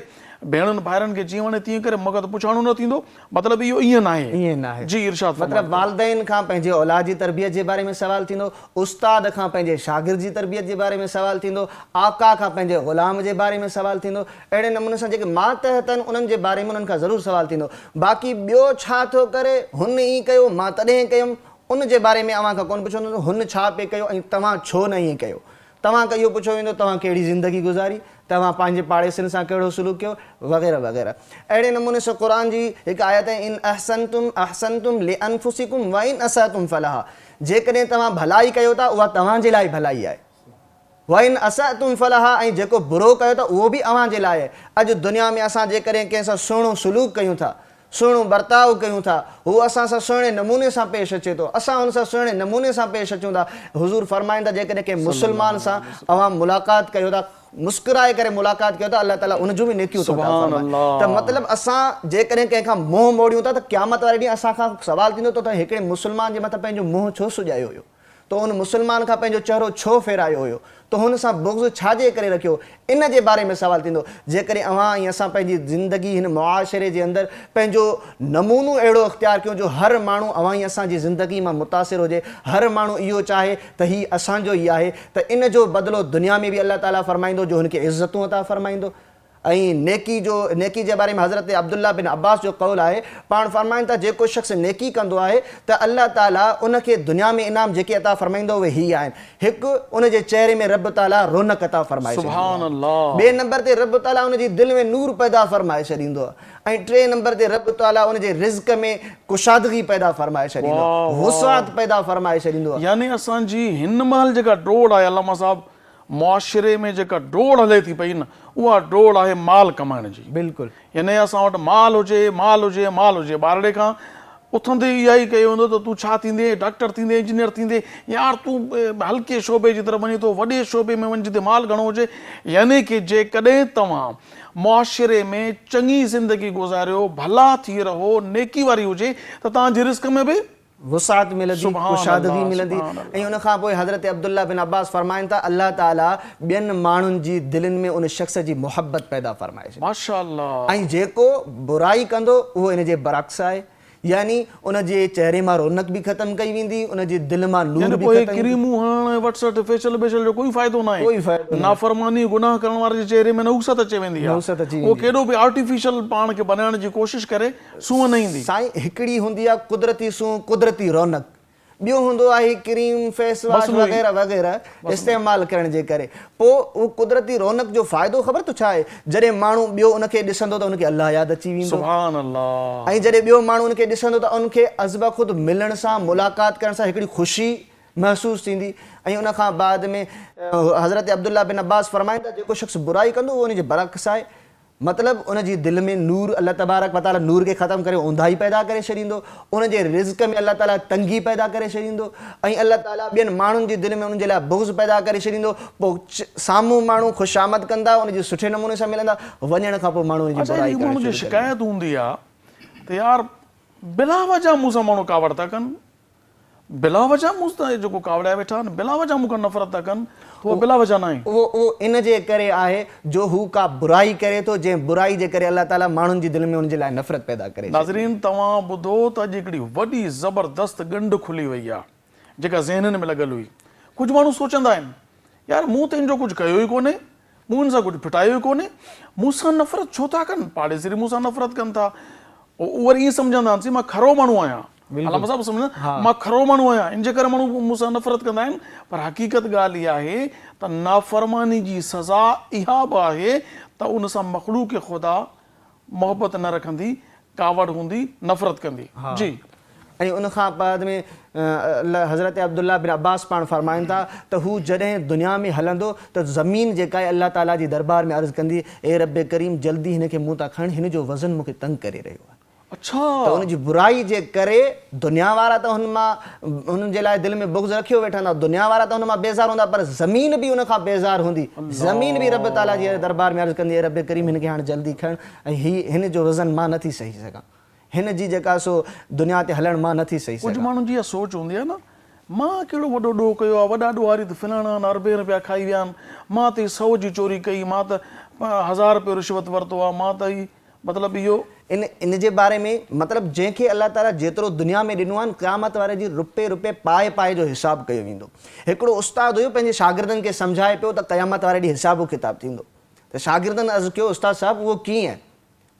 ڀيڻن ڀائرن کي جيئن وڻي تيئن ڪري، مگر ته پڇاڻو نه ٿيندو، مطلب اهو ائين ناهي. ائين ناهي. جي ارشاد فرمايو. مطلب والدين کان پنهنجي اولاد جي تربيت جي باري ۾ سوال ٿيندو، استاد کان پنهنجي شاگرد جي تربيت جي باري ۾ سوال ٿيندو، آقا کان پنهنجي غلام جي باري ۾ سوال ٿيندو، اهڙي نموني سان جيڪي ماتحت آهن انهن جي باري ۾ انهن کان ضرور سوال ٿيندو. باقي ٻيو ڇا ٿو ڪري، هن ائين ڪيو، مان تڏهن ڪيم، ان جي باري ۾ اوهان کان ڪونه پڇيو ويندو ته هن ڇا پئي ڪيو ۽ توهان ڇو نه ائين ڪيو. توهان کان اهو پڇيو ويندو توهان ڪهڙي زندگي گذاري، توهان پنهنجي پاڙيسرين سان ڪهڙو سلوڪ ڪيو، وغيره وغيره. اهڙي نموني سان قرآن جي هڪ آيت آهي ان احسنتم احسنتم لانفسڪم وان اساتم فلها جيڪڏهن توهان ڀلائي ڪيو ٿا اها توهان جي لاء ڀلائي آهي وان اساتم فلها ۽ جيڪو برو ڪيو ٿا اهو به اوهان جي لاء آهي. اڄ دنيا ۾ اسان جيڪڏهن ڪنهن سان سهڻو سلوڪ ڪيون ٿا سهڻو برتاء ڪيون ٿا، هو اسان سان سهڻي نموني سان پيش اچي ٿو، اسان هن سان سهڻي نموني سان پيش اچون ٿا، حضور فرمائن ٿا جيڪڏهن ڪنهن مسلمان سان اوهان ملاقات ڪيو ٿا، مسڪرائي ڪري ملاقات ڪيو ٿا، الله تعاليٰ ان جون به نيڪيون ٿو عطا فرمائي ته مطلب اسان جيڪڏهن ڪنهن کان منهن موڙيون ٿا ته قيامت واري ڏينهن اسان کان سوال ٿيندو ته توهان هڪڙي مسلمان جي مٿان پنهنجو منهن ڇو سڄايو هيو؟ تو ان مسلمان کان پنهنجو چهرو ڇو ڦيرايو هيو؟ تو هن سان بغض ڇا جي ڪري رکيو؟ ان جي باري ۾ سوال ٿيندو. جيڪڏهن اوهان ۽ اسان پنهنجي زندگي هن معاشري جي اندر پنهنجو نمونو اهڙو اختيار ڪيون جو هر ماڻهو اوهان ۽ اسان جي زندگي مان متاثر هجي، هر ماڻهو اهو چاهي ته هي اسان جو ئي آهي ته ان جو بدلو دنيا ۾ به الله تعاليٰ فرمائيندو جو هن کي عزتون عطا فرمائيندو. ۽ نيڪي جو نيڪي جي باري ۾ حضرت عبدالله بن عباس جو قول آهي، پاڻ فرمائن ٿا، جيڪو شخص نيڪي ڪندو آهي ته الله تعاليٰ ان کي دنيا ۾ انعام جيڪي عطا فرمائيندو اهي هي آهن، هڪ، ان جي چهري ۾ رب تعاليٰ رونق عطا فرمائي ڇڏيندو آهي، ٻئي نمبر تي رب تعاليٰ ان جي دل ۾ نور پيدا فرمائي ڇڏيندو آهي ۽ ٽئين نمبر تي رب تعاليٰ ان جي رزق ۾ ڪشادگي پيدا فرمائي ڇڏيندو آهي، وسعت پيدا فرمائي ڇڏيندو آهي. يعني اسان جي هن مهل جيڪا ڊوڙ آهي علامه صاحب معاشري ۾ جيڪا ڊوڙ هلي ٿي پئي نه اها ڊوڙ آهي مال ڪمائڻ جي. بلڪل. يعني اسان وٽ مال هجي، مال هجي، مال هجي. ٻارڙي کان اٿندي ئي اها ئي ڪيو ويندو ته تون ڇا ٿيندين، ڊاڪٽر ٿيندين، انجنيئر ٿيندين، يار تون هلڪي شعبي جي طرف وڃين ٿو، وڏي شعبي ۾ وڃ جتي مال گهڻو هجي. يعني ڪي جيڪڏهن توهان معاشري ۾ چڱي زندگي گذاريو، ڀلا ٿي رهو، نيڪي واري هجي ته توهان جي رزق ۾ به وسعت ملندي، ڪشادگي ملندي ۽ ان کان پوء حضرت عبدالله بن عباس فرمائن ٿا، الله تعاليٰ ٻين ماڻهن جي دلين ۾ ان شخص جي محبت پيدا فرمائي ڇڏي ۽ جيڪو برائي ڪندو اهو ان جي برعڪس آهي يعني ان جي چهري مان رونق به ختم ڪئي ويندي، ان جي دل مان نور يعني به پوء هي ختم. ڪريمون هڻڻ ۽ وٽ سٽ فيشل بيشل جو ڪوئي فائدو ناهي. ڪوئي فائدو ناهي. نافرماني گناهه ڪرڻ واري جي چهري ۾ نحوست اچي ويندي آهي. نحوست اچي اهو ويندي. ڪيڏو به آرٽيفيشل پاڻ کي بنائڻ جي ڪوشش ڪري سونهن نه ايندي. سائين هڪڙي هوندي آ قدرتي سونهن قدرتي رونق ٻيو هوندو آهي ڪريم فيس واش وغيره وغيره استعمال ڪرڻ جي ڪري پو اهو قدرتي رونق جو فائدو خبر اٿو ڇا آهي جڏهن ماڻهو ٻيو ان کي ڏسندو ته ان کي الله ياد اچي ويندو سبحان الله. ۽ جڏهن ٻيو ماڻهو ان کي ڏسندو ته ان کي ازبخود ملڻ سان ملاقات ڪرڻ سان هڪڙي خوشي محسوس ٿيندي ۽ ان کان بعد ۾ حضرت عبدالله بن عباس فرمائن ٿا جيڪو شخص برائي ڪندو اهو ان جي برعڪس آهي مطلب ان جي دل ۾ نور الله تبارڪ و تعالي نور کي ختم ڪري اونداهي پيدا ڪري ڇڏيندو، ان جي رزق ۾ الله تعالي تنگي پيدا ڪري ڇڏيندو ۽ الله تعالي ٻين ماڻهن جي دل ۾ انهن جي لاء بغض پيدا ڪري ڇڏيندو، پوء سامهون ماڻهو خوشامد ڪندا، ان جي سٺي نموني سان ملندا، وڃڻ کان پوء ماڻهو ان جي اڇا برائي هڪ ڪرڻ ماڻهو جي شروع ڪري ڏيندا. شڪايت هوندي آ ته يار بلا وجه مون سان ماڻهو ڪاوڙ ٿا ڪن، بلا وجه مون سان جيڪو ڪاوڙيا ويٺا آهن، بلا وجه مون کان نفرت ٿا ڪن، ته اهو بلا وجه ناهي. اهو اهو ان جي ڪري آهي جو هو ڪا برائي ڪري ٿو، جنهن برائي جي ڪري الله تعاليٰ ماڻهن جي دل ۾ ان جي لاء نفرت پيدا ڪري ڇڏي. ناظرين توهان ٻڌو ته اڄ هڪڙي وڏي زبردست ڳنڍ کلي وئي آهي، جيڪا ذهنن ۾ لڳل هئي. ڪجهه ماڻهو سوچندا آهن، يار مون ته ان جو ڪجهه ڪيو ئي ڪونهي، مون ان سان ڪجهه ڦٽايو ئي ڪونهي، مون سان نفرت ڇو ٿا ڪن، پاڙيسري مون سان نفرت ڪن ٿا. هو وري ائين سمجهندا آهن، سي مان کرو ماڻهو آهيان. علامه صاحب سمجهندا مان کرو ماڻهو آهيان، ان جي ڪري ماڻهو مون سان نفرت ڪندا آهن. پر حقيقت ڳالهه اها آهي ته نافرماني جي سزا اها به آهي ته ان سان مخلوق خدا محبت نه رکندي، ڪاوڙ هوندي، نفرت ڪندي. جي. ۽ ان کان بعد ۾ حضرت عبدالله بن عباس پاڻ فرمائن ٿا ته هو جڏهن دنيا ۾ هلندو ته زمين جيڪا آهي الله تعاليٰ جي دربار ۾ عرض ڪندي، اي رب ڪريم جلدي هن کي مون تان کڻ، هن جو وزن مون کي تنگ ڪري رهيو آهي. ته ان جي برائي جي ڪري دنيا وارا ته هن مان هن جي لاء دل ۾ بغض رکيو ويٺا هوندا، دنيا وارا ته هن مان بيزار هوندا پر زمين به ان کان بيزار هوندي، زمين به رب تعاليٰ جي دربار ۾ عرض ڪندي، اي رب ڪريم هن کي هاڻ جلدي کڻ ۽ هي هن جو وزن مان نه ٿي سهي سگهان. هن جي جيڪا سو دنيا تي هلڻ مان نه ٿي سهي ڪجهه سگهان. ماڻهن جي اها سوچ هوندي آهي نه، مان ڪهڙو وڏو ڏوهه ڪيو آهي، وڏا ڏوهاري ته فلاڻا آهن، اربين رپيا کائي ويا آهن، مان ته هي سئو جي چوري ڪئي، مان ته هزار رپيو رشوت ورتو آهي، مان ته هي مطلب اهو. ان ان جي باري ۾ مطلب جنهن کي الله تعاليٰ جيترو دنيا ۾ ڏنو آهي قيامت واري جي رپئي رپئي پائي پائي جو حساب ڪيو ويندو. هڪڙو استاد هيو پنهنجي شاگردن کي سمجهائي پيو ته قيامت واري ڏينهن حساب و ڪتاب ٿيندو ته شاگردن عرض ڪيو استاد صاحب اهو ڪيئن؟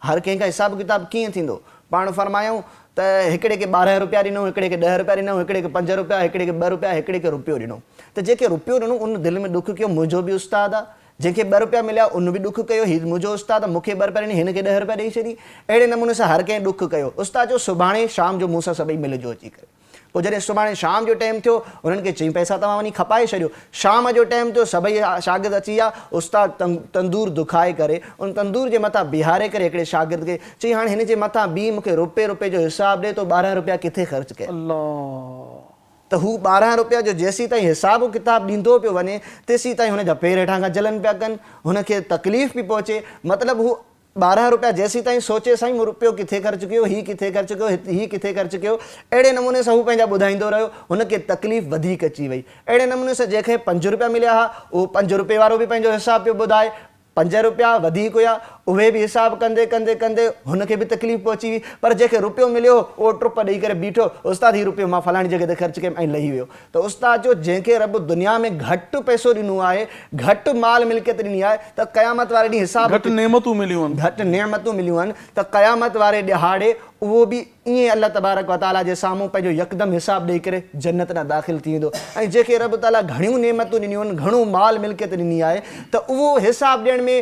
هر ڪنهن کان حساب ڪتاب ڪيئن ٿيندو؟ پاڻ فرمايائون ته هڪڙي کي 12 رپيا ڏنو، هڪڙي کي ڏهه رپيا ڏنائون، هڪڙي کي پنج رپيا، هڪڙي کي ٻه رپيا، هڪڙي کي رپيو ڏنو. ته جنهن کي رپيو ڏنو ان دل ۾ ڏک ڪيو منهنجو به استاد آ. جنهن کي ٻه رپيا مليا ان به ڏک ڪيو هي منهنجو استاد آ مون کي ٻه رپيا ڏني هن کي ڏهه رپيا ڏئي ڇڏي. اهڙي نموني سان هر ڪنهن ڏک ڪيو. استاد چيو سڀاڻي شام جو مون سان سڀئي ملجو اچي ڪري. پوء جڏهن سڀاڻي شام جو ٽيم ٿيو، انهن کي چيائين پئسا توهان وڃي کپائي ڇڏيو. شام جو ٽيم ٿيو، سڀئي شاگرد اچي ويا. استاد تندور دکائي ڪري، ان تندور جي مٿان بيهاري ڪري هڪڙي شاگرد کي چيائين هاڻي هن جي مٿان بيهه مون کي رپئي رپئي جو حساب ڏي تو 12 رپيا ڪٿي خرچ ڪيا؟ الله. ته هو 12 رپيا جو جيسيتائين حساب و ڪتاب ڏيندو پيو وڃي، تيسيتائين هن جا پير هيٺان کان جلن پيا ڪن، هن کي تڪليف پئي پهچي، مطلب هو 12 روپيا جيسيتائين سوچي سائين مون روپيو ڪٿي خرچ ڪيو، هي ڪٿي خرچ ڪيو، هي ڪٿي خرچ ڪيو، اهڙي نموني سان هو پنهنجا ٻڌائيندو رهيو، هن کي تڪليف وڌيڪ اچي وئي. اهڙي نموني سان جنهن کي پنج روپيا مليا ها، اهو پنج روپئي وارو به پنهنجو حساب پيو ٻڌائي، پنج روپيا وڌيڪ هيا، اهي به حساب ڪندي ڪندي ڪندي هن کي به تڪليف پهچي وئي، پر جنهن کي روپيو مليو هو، اهو ٽپ ڏئي ڪري بيٺو، استاد هي روپيو مان فلاڻي جڳهه تي خرچ ڪيم ۽ لهي ويو. ته استاد چيو جنهن کي رب دنيا ۾ گهٽ پئسو ڏنو آهي، گهٽ مال ملڪيت ڏني آهي ته قيامت واري ڏينهن حساب گهٽ نعمتون مليون آهن. گهٽ نعمتون مليون آهن ته قيامت واري ڏهاڙي اهو به ائين الله تبارڪ و تعاليٰ جي سامهون پنهنجو يڪدم حساب ڏئي ڪري جنت ڏانهن داخل ٿي ويندو ۽ جنهن کي رب تعاليٰ گهڻيون نعمتون ڏنيون آهن، گهڻو مال ملڪيت ڏني آهي ته اهو حساب ڏيڻ ۾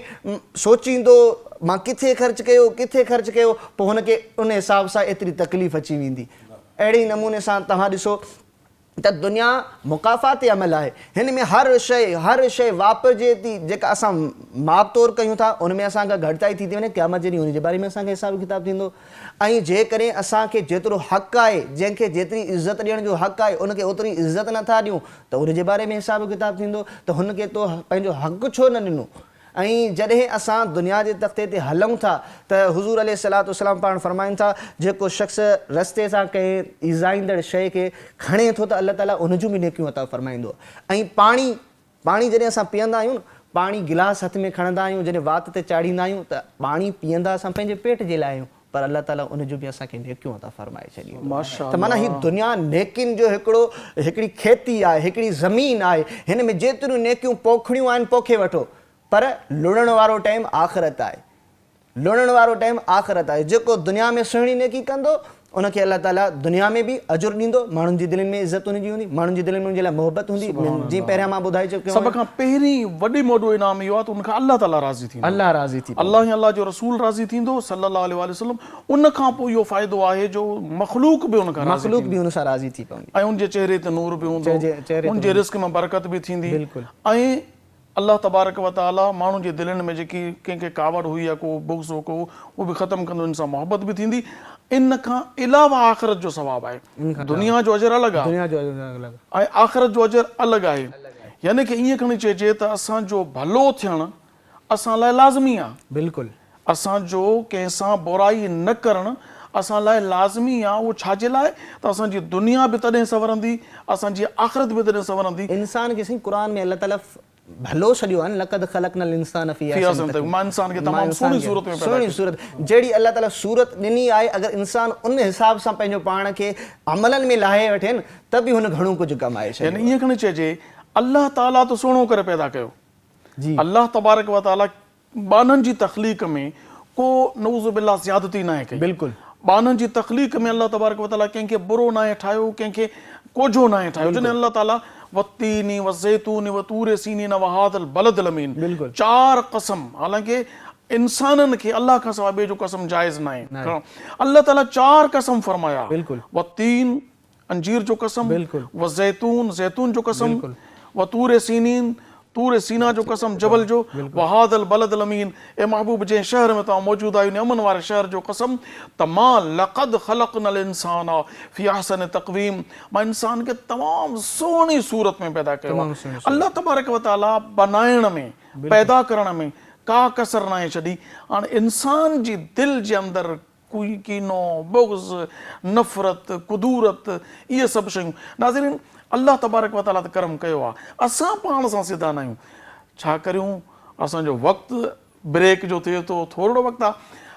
سوچيندو مان ڪٿي خرچ ڪيو، ڪٿي خرچ ڪيو، پوء هن کي ان حساب سان ايتري تڪليف اچي ويندي. اهڙي ئي نموني سان توهان ڏسو ته دنيا مڪافات عمل آهي. هن ۾ هر شيء هر شيء واپرجي ٿي، جيڪا اسان ماپ تور ڪيون ٿا، ان ۾ اسان کان گهٽتائي ٿي ٿي وڃي، قيامت جي ڏينهن ان جي باري ۾ اسان کي حساب ڪتاب ٿيندو ۽ جيڪڏهن اسان کي جيترو حق آهي، جنهن کي جيتري عزت ڏيڻ جو حق آهي، ان کي اوتري عزت نه ٿا ڏيون ته ان جي باري ۾ حساب ڪتاب ٿيندو ته هن کي تو پنهنجو حق ڇو نه ڏنو؟ ۽ جڏهن اسان دنيا جي تختي تي هلون ٿا ته حضور عليه الصلوة والسلام پاڻ فرمائن ٿا، جيڪو شخص رستي سان ڪنهن ايذائيندڙ شيء کي کڻي ٿو ته الله تعاليٰ ان جون به نيڪيون عطا فرمائيندو. ۽ پاڻي، پاڻي جڏهن اسان پيئندا آهيون نه، پاڻي گلاس هٿ ۾ کڻندا آهيون، جڏهن وات تي چاڙهيندا آهيون ته پاڻي پيئندا اسان پنهنجي پيٽ جي لاء آهيون، پر الله تعاليٰ ان جون به اسان کي نيڪيون عطا فرمائي ڇڏيندو ته معنيٰ هي دنيا نيڪين جو هڪڙو هڪڙي کيتي آهي، هڪڙي زمين آهي، هن ۾ جيتريون نيڪيون پوکڻيون آهن پوکي وٺو پر لڻڻ وارو ٽائيم آخرت آهي، لڻڻ وارو ٽائيم آخرت آهي، جيڪو دنيا ۾ سهڻي نيڪي ڪندو ان کي الله تعاليٰ دنيا ۾ به اجر ڏيندو، ماڻهن جي دلين ۾ عزت ان جي هوندي، ماڻهن جي دلين ۾ ان جي لاء محبت هوندي، جيئن پهريان مان ٻڌائي چڪيو آهيان. سڀ کان پهرين وڏي ۾ وڏو انعام اهو آهي ته ان کان الله تعاليٰ راضي ٿيندو. الله راضي ٿي پوندو. الله ۽ الله جو رسول راضي ٿيندو صلّي الله عليه واٰله وسلّم ان کان پوء اهو فائدو آهي جو مخلوق به ان کان راضي مخلوق به ان سان راضي ٿي پوندي. ۽ ان جي چهري تي نور به هوندو، ان جي رزق ۾ برڪت به ٿيندي ۽ الله تبارڪ و تعاليٰ ماڻهن جي دلين ۾ جيڪي ڪنهن کي ڪاوڙ هئي يا ڪو بغض هو ڪو اهو به ختم ڪندو ان سان محبت به ٿيندي ان کان علاوه آخرت جو ثواب آهي دنيا جو اجر الڳ آهي ۽ آخرت جو اجر الڳ آهي يعني ڪه ائين کڻي چئجي ته اسان جو ڀلو ٿيڻ اسان لاء لازمي آهي بلڪل اسان جو ڪنهن سان برائي نه ڪرڻ اسان لاء لازمي آ، اهو ڇا جي لاء ته اسان جي دنيا به تڏهن سنورندي، اسان جي آخرت به تڏهن سنورندي. انسان کي سائين قرآن ۾ الله تعالي ڀلو سڏيو آهي نه لقد خلقنا الانسان في احسن تقويم مان انسان کي تمام سهڻي صورت ۾ پيدا سهڻي صورت جهڙي الله تعالي صورت ڏني آهي اگر انسان ان حساب سان پنهنجو پاڻ کي عملن ۾ لاهي وٺي نه ته به هن گهڻو ڪجهه ڪمائي ڇڏيو يعني ائين کڻي چئجي الله تعالي ته سهڻو ڪري پيدا ڪيو الله تبارڪ وتعالي ٻانهن جي تخليق ۾ ڪو نعوذ بالله زيادتي ناهي ڪئي. بلڪل. ٻانهن جي تخليق ۾ الله تبارڪ وتعاليٰ ڪنهن کي برو ناهي ٺاهيو، ڪنهن کي ڪوجهو ناهي ٺاهيو. جڏهن الله تعاليٰ والتين والزيتون وطور سينين وهذا البلد الامين بلڪل. چار قسم حالانڪه انسانن کي الله کان سواء ٻئي جو قسم جائز ناهي کڻڻ. الله تعاليٰ چار قسم فرمايا، والتين، انجير جو قسم، والزيتون، زيتون جو قسم، وطور سينين، طور سينا جو قسم، جبل جو، وهذا البلد الامين، اي محبوب جنهن شهر ۾ توهان موجود آهيو ان امن واري شهر جو قسم ته مان لقد خلقنا الانسان في احسن تقويم مان انسان کي تمام سهڻي صورت ۾ پيدا ڪيو آهي. الله تبارڪ وتعاليٰ بنائڻ ۾، پيدا ڪرڻ ۾ ڪا ڪسر ناهي ڇڏي. هاڻ انسان جي دل جي اندر ڪينو، بغض، نفرت، ڪدورت اهي سڀ شيون. ناظرين الله تبارڪ و تعاليٰ ته ڪرم ڪيو آهي اسان پاڻ سان سڌا ناهيون. ڇا ڪريون اسان جو وقت بريڪ جو ٿئي ٿو ٿورڙو وقت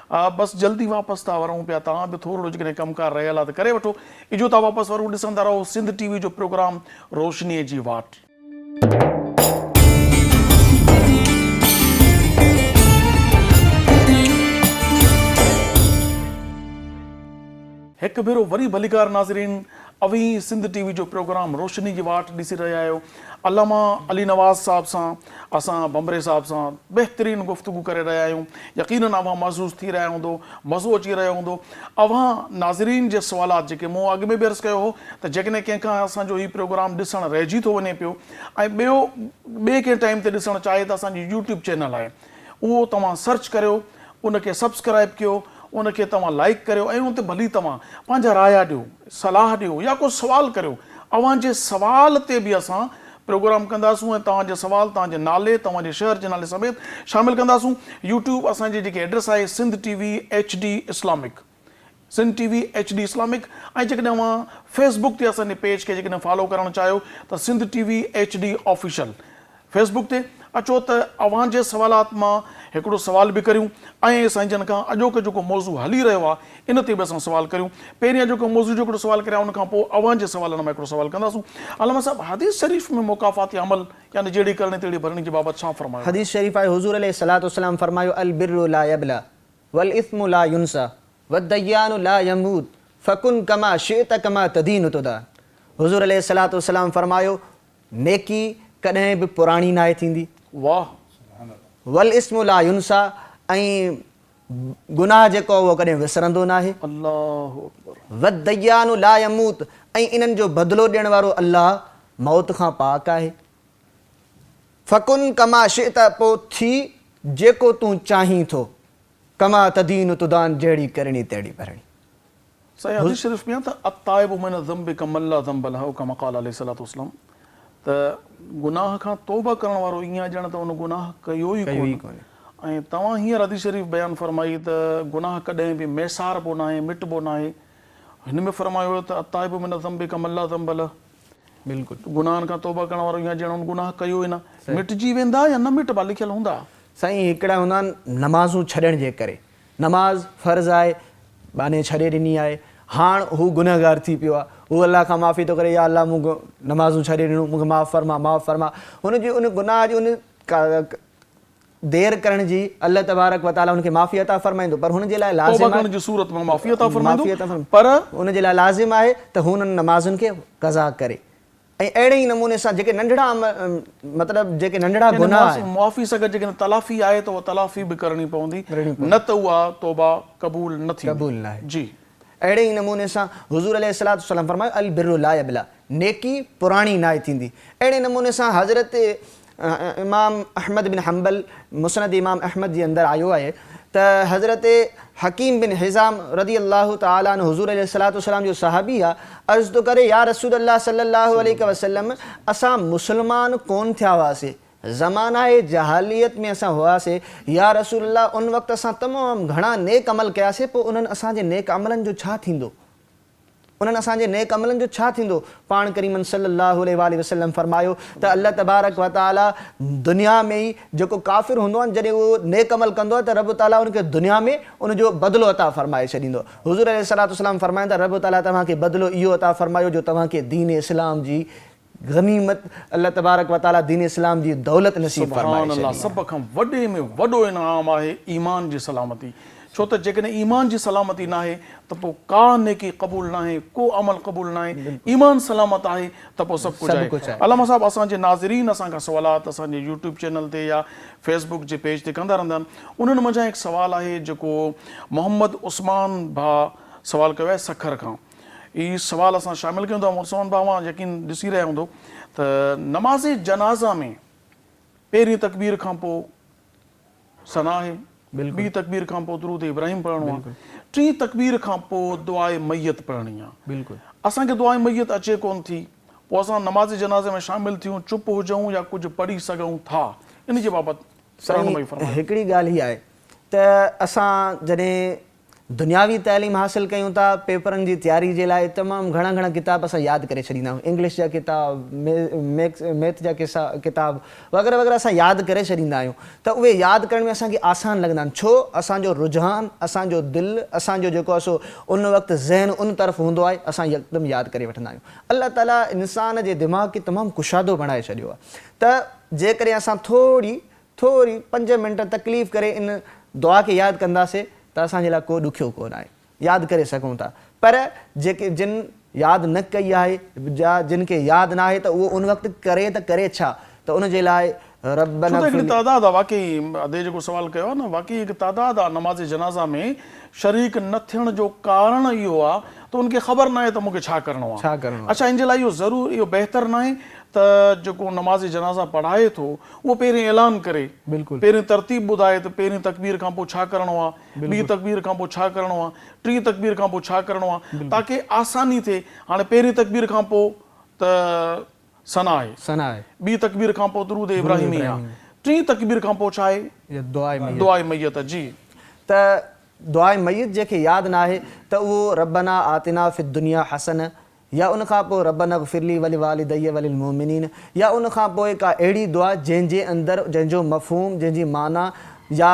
آ بس جلدي واپس ٿا ورون پيا توهان به ٿورڙو جيڪڏهن ڪم ڪار رهيل آ ته ڪري وٺو اجهو ٿا واپس ورون ڏسندا رهو سنڌ ٽي وي جو پروگرام روشني جي واٽ. هڪ ڀيرو وري ڀليڪار ناظرين اوهين سنڌ ٽي وي جو پروگرام روشني جي واٽ ڏسي رهيا آهيو علامه علي نواز صاحب سان اسان ڀنڀري صاحب سان بهترين گفتگو ڪري رهيا آهيون يقينن اوهان محظوظ ٿي رهيا هوندو مزو اچي رهيو هوندو اوهان ناظرين جي سوالات جيڪي مون اڳ ۾ به عرض ڪيو هو ته جيڪڏهن ڪنهن کان اسان جو هي پروگرام ڏسڻ رهجي ٿو وڃي پيو ۽ ٻيو ٻئي ڪنهن ٽائيم تي ڏسڻ چاهي ته اسان جي يوٽيوب چينل آهي اهو توهان سرچ ڪريو ان کي سبسڪرائب ڪيو ان کي توهان لائيڪ ڪريو ۽ ان تي ڀلي توهان پنهنجا رايا ڏيو صلاح ڏيو يا ڪو سوال ڪريو اوهان جي سوال تي به اسان پروگرام ڪنداسون ۽ توهان جي سوال توهان جي نالي توهان جي شهر جي نالي سميت شامل ڪنداسون يوٽيوب اسان جي جيڪي ايڊريس آهي Sindh T V H D Islamic Sindh T V H D Islamic ۽ جيڪڏهن اوهان فيس بڪ تي اسان جي پيج کي جيڪڏهن فالو ڪرڻ چاهيو ته Sindh T V H D official Facebook تي اچو ته اوهان جي سوالات مان هڪڙو سوال به ڪريون ۽ سائين جن کان اڄوڪو جيڪو موضوع هلي رهيو آهي ان تي به اسان سوال ڪريون پهرين اڄوڪي موضوع جو هڪڙو سوال ڪريان ان کان پوء اوهان جي سوالن مان هڪڙو سوال ڪنداسون علامه صاحب حديث شريف ۾ مڪافات عمل يعني جهڙي ڪرڻي تهڙي ڀرڻي جي بابت ڇا فرمايو آهي؟ حديث شريف آهي حضور عليه الصلوة والسلام فرمايو البر لا يبلي والاثم لا ينسي والديان لا يموت فڪن ڪما شئت ڪما تدين تدان حضور عليه الصلوة والسلام فرمايو نيڪي ڪڏهن به پراڻي ناهي ٿيندي. واه. والاثم لا ينسي ۽ گناهه جيڪو آهي اهو ڪڏهن وسرندو ناهي. الله اڪبر. والديان لا يموت ۽ انهن جو بدلو ڏيڻ وارو الله موت کان پاڪ آهي. فڪن ڪما شئت پوء ٿي جيڪو تون چاهين ٿو. ڪما تدين تدان جهڙي ڪرڻي تهڙي ڀرڻي. سائين حديث شريف ۾ آهي ته التائب من الذنب ڪمن لا ذنب له او ڪما قال عليه الصلوة والسلام ته گناهه کان توبه ڪرڻ وارو ائين آهي ڄڻ ته ان گناهه ڪيو ئي ڪونه ۽ توهان هينئر حديث شريف بيان فرمائي ته گناهه ڪڏهن به ميساربو ناهي مٽبو ناهي هن ۾ فرمايو ويو ته التائب من الذنب ڪمن لا ذنب له بلڪل گناهن کان توبه ڪرڻ وارو ائين آهي ڄڻ ان گناهه ڪيو ئي نه مٽجي ويندا يا نه مٽبا لکيل هوندا. سائين هڪڙا هوندا آهن نمازون ڇڏڻ جي ڪري نماز فرض آهي ٻانهي ڇڏي ڏني آهي هاڻ هو گنهگار ٿي پيو آهي هو الله کان معافي ٿو ڪري يا الله مون نمازون ڇڏي ڏنو مون کي معاف فرما معاف فرما هن جي ان گناهه جي ان دير ڪرڻ جي الله تبارڪ وتعالي هن کي معافي عطا فرمائيندو پر هن جي لاء لازم توبه ڪرڻ جي صورت ۾ معافي عطا فرمائيندو پر هن جي لاء لازم آهي ته هو انهن نمازن کي قضا ڪري ۽ اهڙي ئي نموني سان جيڪي ننڍڙا مطلب جيڪي ننڍڙا گناهه آهن. معافي سان گڏ جيڪڏهن تلافي آهي ته اها تلافي به ڪرڻي پوندي نه ته اها توبه قبول نه ٿيندي. قبول ناهي. جي. اهڙي ئي نموني سان حضور عليه الصلوة والسلام فرمايو البر لا يبليٰ نيڪي پراڻي ناهي ٿيندي. اهڙي نموني سان حضرت امام احمد بن حنبل مسند امام احمد جي اندر آيو آهي ته حضرت حڪيم بن حزام رضي الله تعالٰي عنه حضور عليه الصلوة والسلام جو صحابي آ عرض ٿو ڪري يا رسول الله صلي الله عليه وسلم اسان مسلمان ڪون ٿيا هئاسي زمانه جهاليت ۾ اسان هئاسي يا رسول الله ان وقت اسان تمام گهڻا نيڪ عمل ڪياسي پوء انهن اسان جي نيڪ عملن جو ڇا ٿيندو؟ انهن اسان جي نيڪ عملن جو ڇا ٿيندو؟ پاڻ ڪريمن صلّي اللّٰه عليه واٰله وسلّم فرمايو ته الله تبارڪ وتعاليٰ دنيا ۾ ئي جيڪو ڪافر هوندو آهي جڏهن اهو نيڪ عمل ڪندو آهي ته رب تعاليٰ ان کي دنيا ۾ ان جو بدلو عطا فرمائي ڇڏيندو آهي. حضور عليه الصلوة والسلام فرمائن ٿا رب تعاليٰ توهان کي بدلو اهو عطا فرمايو جو توهان کي دين اسلام جي غنيمت الله تبارڪ وتعاليٰ دين اسلام جي دولت نصيب فرمائي سبحان الله ڇڏي. سڀ کان وڏي ۾ وڏو انعام آهي ايمان جي سلامتي. ڇو ته جيڪڏهن ايمان جي سلامتي ناهي ته پوء ڪا نيڪي قبول ناهي، ڪو عمل قبول ناهي، ايمان سلامت آهي ته پوء سڀ ڪجهه آهي. علامه صاحب اسان جي ناظرين اسان کان سوالات اسان جي يوٽيوب چينل تي يا فيس بڪ جي پيج تي ڪندا رهندا آهن انهن منجهان هڪ سوال آهي جيڪو محمد عثمان ڀاء سوال ڪيو آهي سکر کان هي سوال اسان شامل ڪيون ٿا عثمان ڀاء اوهان يقين ڏسي رهيا هوندو ته نماز جنازه ۾ پهرين تڪبير کان پوء ثنا آهي، ٻي تڪبير کان پوء درود ابراهيم پڙهڻو آهي، ٽين تڪبير کان پوء دعاء ميت پڙهڻي آهي. اسان کي دعاء ميت اچي ڪونه ٿي، پوء اسان نماز جنازي ۾ شامل ٿيون چپ هجون يا ڪجهه پڙهي سگهون ٿا؟ ان جي بابت رهنمائي سائين فرمايو. هڪڙي ڳالهه هي آهي ته اسان جڏهن دنياوي تعليم حاصل ڪيون ٿا، پيپرن جي تياري جي لاء تمام گهڻا گهڻا ڪتاب اسان ياد ڪري ڇڏيندا آهيون، انگلش جا ڪتاب، ميٿ جا ڪتاب وغيره وغيره اسان ياد ڪري ڇڏيندا آهيون ته اهي ياد ڪرڻ ۾ اسان کي آسان لڳندا آهن ڇو اسان جو رجحان، اسان جو دل، اسان جو جيڪو آهي سو ان وقت ذهن ان طرف هوندو آهي اسان يڪدم ياد ڪري وٺندا آهيون. الله تعاليٰ انسان جي دماغ کي تمام ڪشادو بڻائي ڇڏيو آهي ته جيڪڏهن اسان ٿوري ٿوري پنج منٽ تڪليف ڪري ان دعا کي ياد ڪنداسي ته اسان جي لاء ڪو ڏکيو ڪونه آهي ياد ڪري سگهون ٿا پر جيڪي جن ياد نه ڪئي آهي يا جن کي ياد نه آهي ته اهو ان وقت ڪري ته ڪري ڇا ته ان جي لاء ربنا ڇو ته هڪڙي اغفر لي. تعداد آهي واقعي ادي جيڪو سوال ڪيو آهي نه واقعي هڪ تعداد آهي نماز جنازه ۾ شريڪ نه ٿيڻ جو ڪارڻ اهو آهي ته ان کي خبر ناهي ته مون کي ڇا ڪرڻو آهي ڇا ڪرڻو آهي. اڇا ان جي لاء اهو ضرور اهو بهتر ناهي ته جيڪو نماز جنازه پڙهائي ٿو اهو پهرين اعلان ڪري، پهرين ترتيب ٻڌائي ته پهرين تڪبير کان پوء ڇا ڪرڻو آهي، ٻي تڪبير کان پوء ڇا ڪرڻو آهي، ٽين تڪبير کان پوء ڇا ڪرڻو آهي، تاڪه آساني ٿئي. هاڻي پهرين تڪبير کان پوء ته ثنا آهي، ٻي تڪبير کان پوء درود ابراهيمي آهي، ٽين تڪبير کان پوء ڇا آهي؟ دعاء ميت. جي. ته دعاء ميت جنهن کي ياد ناهي ته اهو ربنا آتنا في الدنيا حسنه يا ان کان پوء ربنا اغفر لي ولوالدي وللمؤمنين يا ان کان پوء ڪا اهڙي دعا جنهن جي اندر جنهن جو مفهوم جنهن جي معنيٰ يا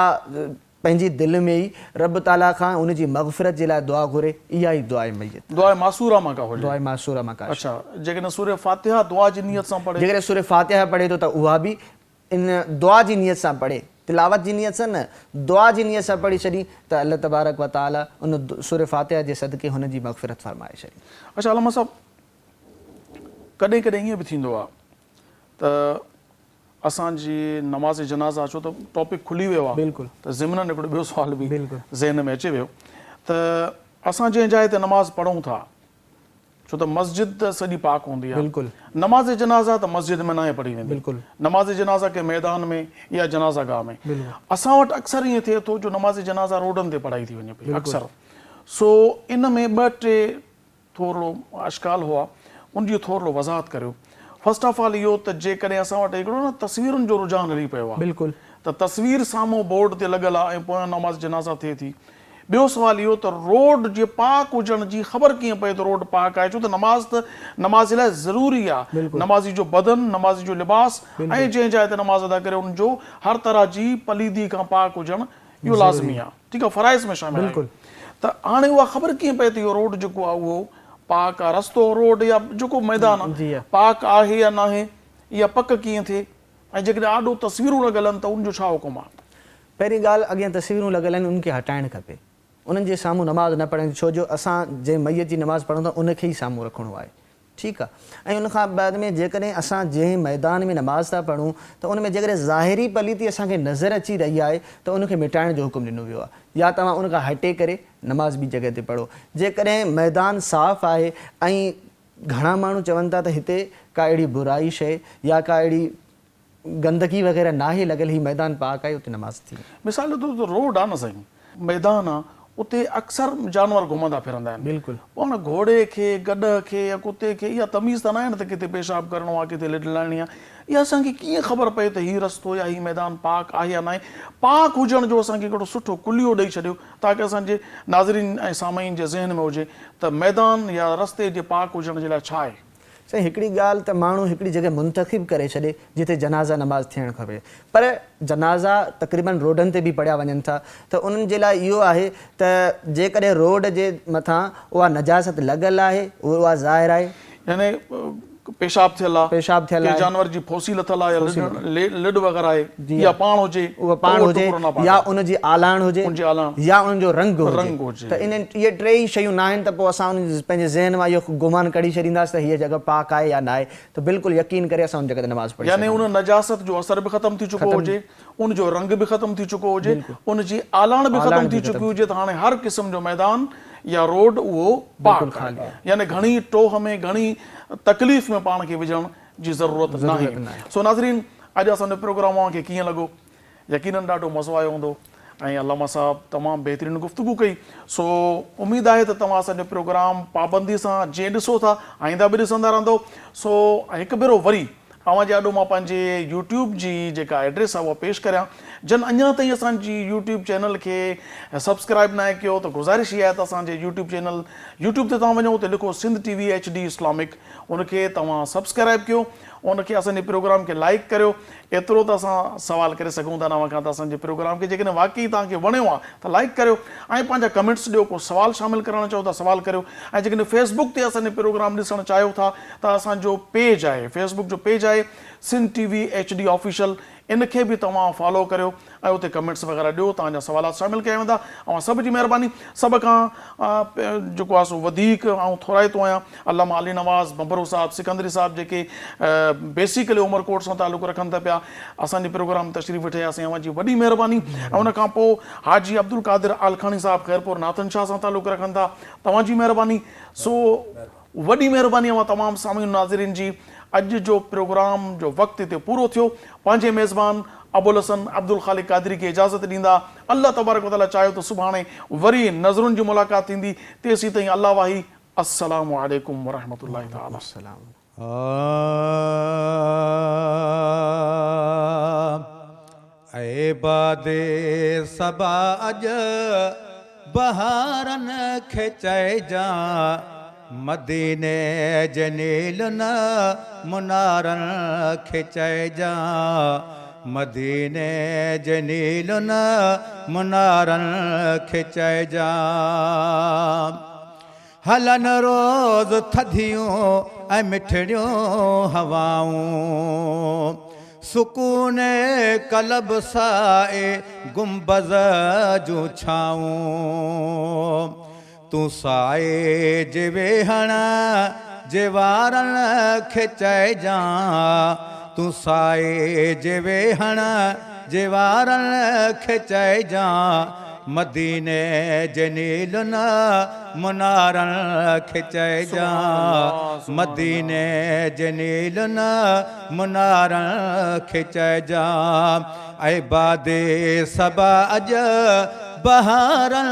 پنهنجي دل ۾ ئي رب تعاليٰ کان ان جي مغفرت جي لاء دعا گهري اها ئي دعاء ميت آهي. دعاء ماثوره مان ڪا هجي. دعاء ماثوره مان ڪا شيء. اڇا جيڪڏهن سوره فاتحه دعا جي نيت سان پڙهي. جيڪڏهن سوره فاتحه پڙهي ٿو ته اها به ان دعا جي نيت سان پڙهي، تلاوت جي نيت سان نه، دعا جي نيت سان پڙهي ڇڏي ته الله تبارڪ و تعالي ان سوره فاتحه جي صدقي هن جي مغفرت فرمائي ڇڏي. اڇا علامه صاحب ڪڏهن ڪڏهن ائين به ٿيندو آهي ته اسان جي نماز جنازه ڇو ته ٽاپڪ کلي ويو آهي بلڪل ته ضمناً هڪڙو ٻيو سوال به بلڪل ذهن ۾ اچي ويو ته اسان جنهن جاء تي نماز پڙهون ٿا ڇو ته مسجد ته سڄي پاڪ هوندي آهي. بلڪل. نماز جنازه ته مسجد ۾ ناهي پڙهي ويندي. بلڪل. نماز جنازه ڪنهن ميدان ۾ يا جنازه گاهه ۾. بلڪل. اسان وٽ اڪثر ائين ٿئي ٿو جو نماز جنازه روڊن تي پڙهائي ٿي وڃي پئي اڪثر. سو ان ۾ ٻه ٽي ٿورڙو اشڪال هئا ان جي ٿورڙو وضاحت ڪريو. فرسٽ آف آل اهو ته جيڪڏهن اسان وٽ هڪڙو نه تصويرن جو رجحان هلي پيو آهي. بلڪل. ته تصوير سامهون بورڊ تي لڳل آهي ۽ پويان نماز جنازه ٿئي ٿي. ٻيو سوال اهو ته روڊ جي پاڪ هجڻ جي خبر ڪيئن پئي ته روڊ پاڪ آهي ڇو ته نماز ته نمازي لاء ضروري آهي نمازي جو بدن نمازي جو لباس ۽ جنهن جاء تي نماز ادا ڪري ان جو هر طرح جي پليدي کان پاڪ هجڻ اهو لازمي آهي ٺيڪ آهي فرائض ۾ شامل آهي ته هاڻي اها خبر ڪيئن پئي ته اهو روڊ جيڪو آهي اهو پاڪ آهي رستو روڊ يا جيڪو ميدان آهي پاڪ آهي يا ناهي اها پڪ ڪيئن ٿئي ۽ جيڪڏهن آڏو تصويرون لڳل آهن ته ان جو ڇا حڪم آهي. پهرين ڳالهه اڳيان تصويرون لڳل آهن انهن کي هٽائڻ کپي انهن جي سامهون نماز نه پڙهڻ ڇو جو اسان جنهن ميت جي نماز پڙهون ٿا ان کي ئي سامهون رکڻو آهي ٺيڪ آهي ۽ ان کان بعد ۾ جيڪڏهن اسان جنهن ميدان ۾ نماز ٿا پڙهون ته ان ۾ جيڪڏهن ظاهري پليتي اسان کي نظر اچي رهي آهي ته ان کي مٽائڻ جو حڪم ڏنو ويو آهي يا توهان ان کان هٽي ڪري نماز ٻي جڳهه تي پڙهو جيڪڏهن ميدان صاف آهي ۽ گهڻا ماڻهو چون ٿا ته هتي ڪا اهڙي برائي شيء يا ڪا اهڙي گندگي وغيره ناهي لڳل هي ميدان پاڪ آهي اتي نماز ٿي. مثال جو طور تي روڊ آ نه سائين ميدان آ اتي اڪثر جانور گهمندا ڦرندا آهن بلڪل. پوء هاڻ گهوڙي کي گڏهه کي يا ڪتي کي اها تميز ته ناهي نه ته ڪٿي پيشاب ڪرڻو آ ڪٿي لڏ لاهڻي آ اها اسان کي ڪيئن خبر پئي ته هي رستو يا هي ميدان پاڪ آهي يا ناهي پاڪ هجڻ جو اسان کي هڪڙو سٺو ڪليو ڏئي ڇڏيو تاڪه اسان جي ناظرين ۽ سامعين جي ذهن ۾ هجي ته ميدان يا رستي جي پاڪ هجڻ جي لاء ڇا آهي. سائين هڪڙي ڳالهه ته ماڻهو هڪڙي جڳهه منتخب ڪري ڇڏي جتي جنازه نماز ٿيڻ کپي پر جنازا تقريبن روڊن تي به پڙهيا وڃن ٿا ته انهن جي لاء اهو آهي ته جيڪڏهن روڊ جي مٿان اها نجاست لڳل آهي اها ظاهر آهي. يعني پيشاب ٿيل آ، پيشاب ٿيل ڪنهن آهي. جانور جي ڦوسي لٿل آ يا لڏ وغيره آهي يا پاڻ هجي اهو ته پاڻ اهو هجي ٽڪرو ناپاڪ يا آهي. ان جي آلاڻ هجي ان جي آلاڻ. يا ان جو رنگ هجي رنگ هجي. ته انهن اهي ٽي ئي شيون ناهن ته پوء اسان ان پنهنجي ذهن مان اهو گمان ڪڍي ڇڏينداسين ته هيء جڳهه پاڪ آهي يا ناهي ته بلڪل يقين ڪري اسان ان جڳهه تي نماز پڙهي يعني سگهون ان نجاست جو اثر به ختم ٿي چڪو هجي، ان جو رنگ به ختم ٿي چڪو هجي، ان جي آلاڻ به ختم ٿي چڪي هجي ته هاڻي هر قسم جو ميدان يا روڊ اهو پاڪ آهي. يعني گهڻي ٽوهه ۾ گهڻي تڪليف ۾ پاڻ کي وجهڻ جي ضرورت ناهي. سو ناظرين اڄ اسان جو پروگرام اوهان کي ڪيئن لڳو؟ يقينن ڏاڍو مزو آيو هوندو ۽ علامه صاحب تمام بهترين گفتگو ڪئي. سو اميد آهي ته توهان اسان جو پروگرام پابندي سان جيئن ڏسو ٿا آئنده به ڏسندا رهندو. سو هڪ ڀيرو وري اوهان جي آڏو مان پنهنجي يوٽيوب جي جيڪا ايڊريس آهي اها پيش ڪريان. جن اڃا تائين اسان جي يوٽيوب چينل کي سبسڪرائيب ناهي ڪيو ته گذارش اها آهي ته اسان جي يوٽيوب چينل يوٽيوب تي توهان وڃو اتي لکو Sindh T V H D Islamic ان کي توهان سبسڪرائيب ڪيو ان کي اسان جي پروگرام کي لائيڪ ڪريو ايترو ته اسان سوال ڪري سگهون ٿا اوهان کان ته اسان جي پروگرام کي جيڪڏهن واقعي توهان کي وڻيو آهي ته لائيڪ ڪريو ۽ پنهنجا ڪمينٽس ڏيو ڪو سوال شامل ڪرڻ چاهيو ٿا سوال ڪريو ۽ جيڪڏهن فيس بڪ تي اسان جي پروگرام ڏسڻ چاهيو ٿا ته اسان جو پيج آهي فيس بڪ جو پيج آهي Sindh T V H D official ان کي به توهان فالو ڪريو ۽ اتي ڪمينٽس وغيره ڏيو توهان جا سوالات شامل ڪيا ويندا اوهان سڀ جي مهرباني سڀ کان جيڪو آهي سو وڌيڪ آئون ٿورائتو آهيان علامه علي نواز ڀنڀرو صاحب سڪندري صاحب جيڪي بيسيڪلي عمرڪوٽ سان تعلق رکن ٿا پيا اسان جي پروگرام تشريف وٺي آيا سائين اوهان جي وڏي مهرباني ۽ ان کان پوء حاجي عبدالقادر آلکاڻي صاحب خيرپور ناٿن شاهه سان تعلق رکن ٿا توهان جي مهرباني سو وڏي مهرباني اوهان تمام سامعين و ناظرين جي اڄ جو پروگرام جو وقت هتي پورو ٿيو پنهنجي ميزبان ابوالحسن عبدالخالق قادري کي اجازت ڏيندا الله تبارڪ و تعالي چاهيو ته سڀاڻي وري نظرن جي ملاقات ٿيندي تيسين تائين الله واهي السلام عليڪم ورحمة الله تعالي. اي باد صبا اڄ بهارن کي چئجان، مديني جي نيلن منارن کي چئجان، مديني جي نيلن منارن کي چئجان. هلن روز ٿڌيون ۽ مٺڙيون هوائون، سڪون قلب سائي گنبذ جون ڇانئون. تون سائي جي ويهڻ جي وارن کي چئجان، تون سائي جي ويهڻ جي وارن کي چئجان، مديني جي نيلن منارن کي چئجان، مديني جي نيلن منارن کي چئجان، اي باد صبا اڄ بهارن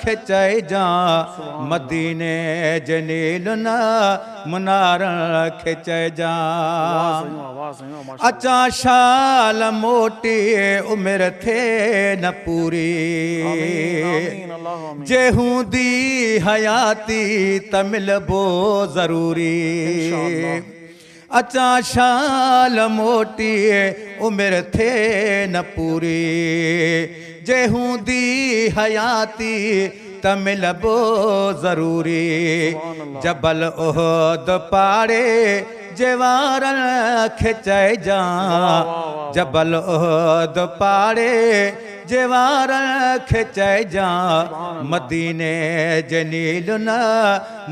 کي چئجان، مديني جي نيلن منارن کي چئجان. اچان شال موٽي عمر ٿئي نه پوري، جي هوندي حياتي ته ملبو ضروري. اچان شال موٽي عمر ٿئي نه پوري، جي هوندي حياتي ته ملبو ضروري. جبل احد پاڙي جي وارن کي چئجان، جبل احد پاڙي جي وارن کي چئجان، مديني جي نيلن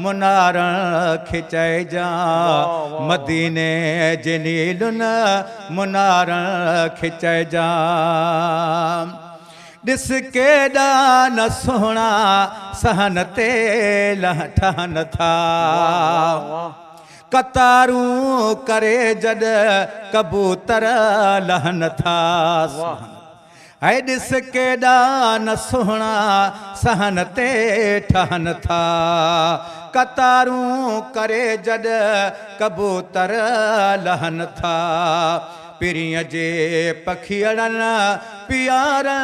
منارن کي چئجان، مديني جي نيلن منارن کي چئجان. ڏس ڪيڏا نه سهڻا صحن تي ٺهن ٿا. قطارون ڪري جڏ ڪبوتر لهن ٿا. اي ڏس ڪيڏا نه سهڻا صحن تي ٺهن ٿا. قطارون ڪري جڏ ڪبوتر لهن ٿا. پرينء جي پکيئڙن پيارن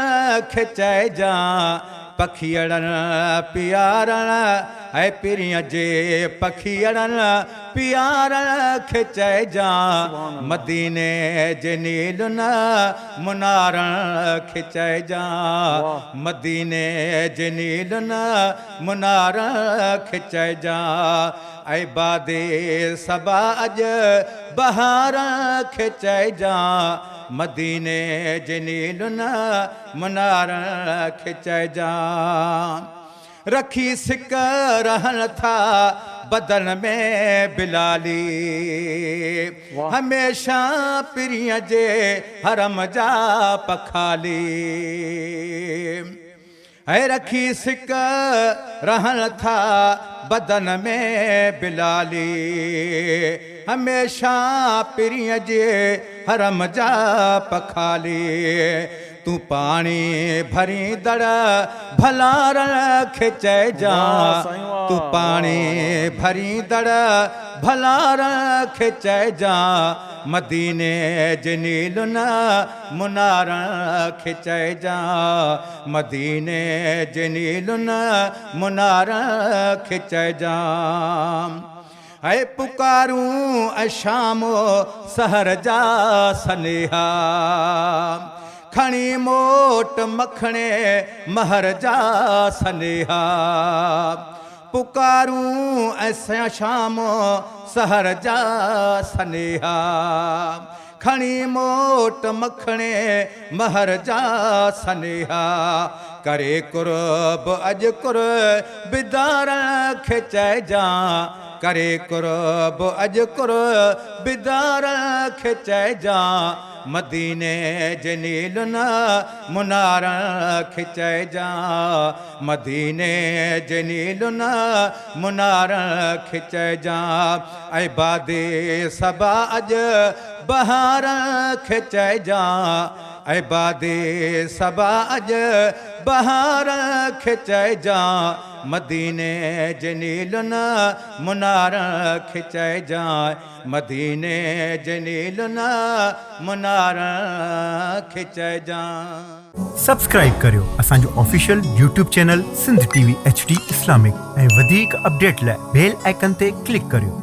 کي چئجان، پکيئڙن پيارن، اي پرينء جي پکيئڙن پيارن کي چئجان، مديني جي نيلن منارن کي چئجان، مديني جي نيلن منارن کي چئجان. اي بادي صبا اڄ بهارن کي چئجان، مديني جي نيلن منارن کي چئجان. رکي سڪ رهن ٿا بدن ۾ بلالي، هميشه پرينء جي حرم جا پکالي. ۽ رکي سڪ رهن ٿا بدن ۾ بلالي، هميشه پرينء جي حرم جا پکالي. تون پاڻي ڀريندڙ ڀلارن کي چئجان، تون پاڻي ڀريندڙ ڀلارن کي چئجان، مديني جي نيلن منارن کي چئجان، مديني جي نيلن منارن کي چئجان. اي پڪارون ۽ شام و سحر جا سنيها، کڻي موٽ مکڻي مهر جا سنيها. پڪارون ۽ شام و سحر جا سنيها، کڻي موٽ مکڻي مهر جا سنيها. ڪري قرب اڄ قربدارن کي چئجان، ڪري قرب اڄ قربدارن کي چئجان، مديني جي نيلن منارن کي چئجان، مديني جي نيلن منارن کي چئجان. اي بادي صبا اڄ بهارن کي چئجان، اي بادي صبا اڄ بهارن کي چئجان، مديني جي نيلن منارن کي چئجان، مديني جي نيلن منارن کي چئجان. سبسڪرائيب ڪريو اسان جو official YouTube channel Sindh T V H D Islamic ۽ وڌيڪ اپڊيٽ لاء بيل آئيڪن تي ڪلڪ ڪريو.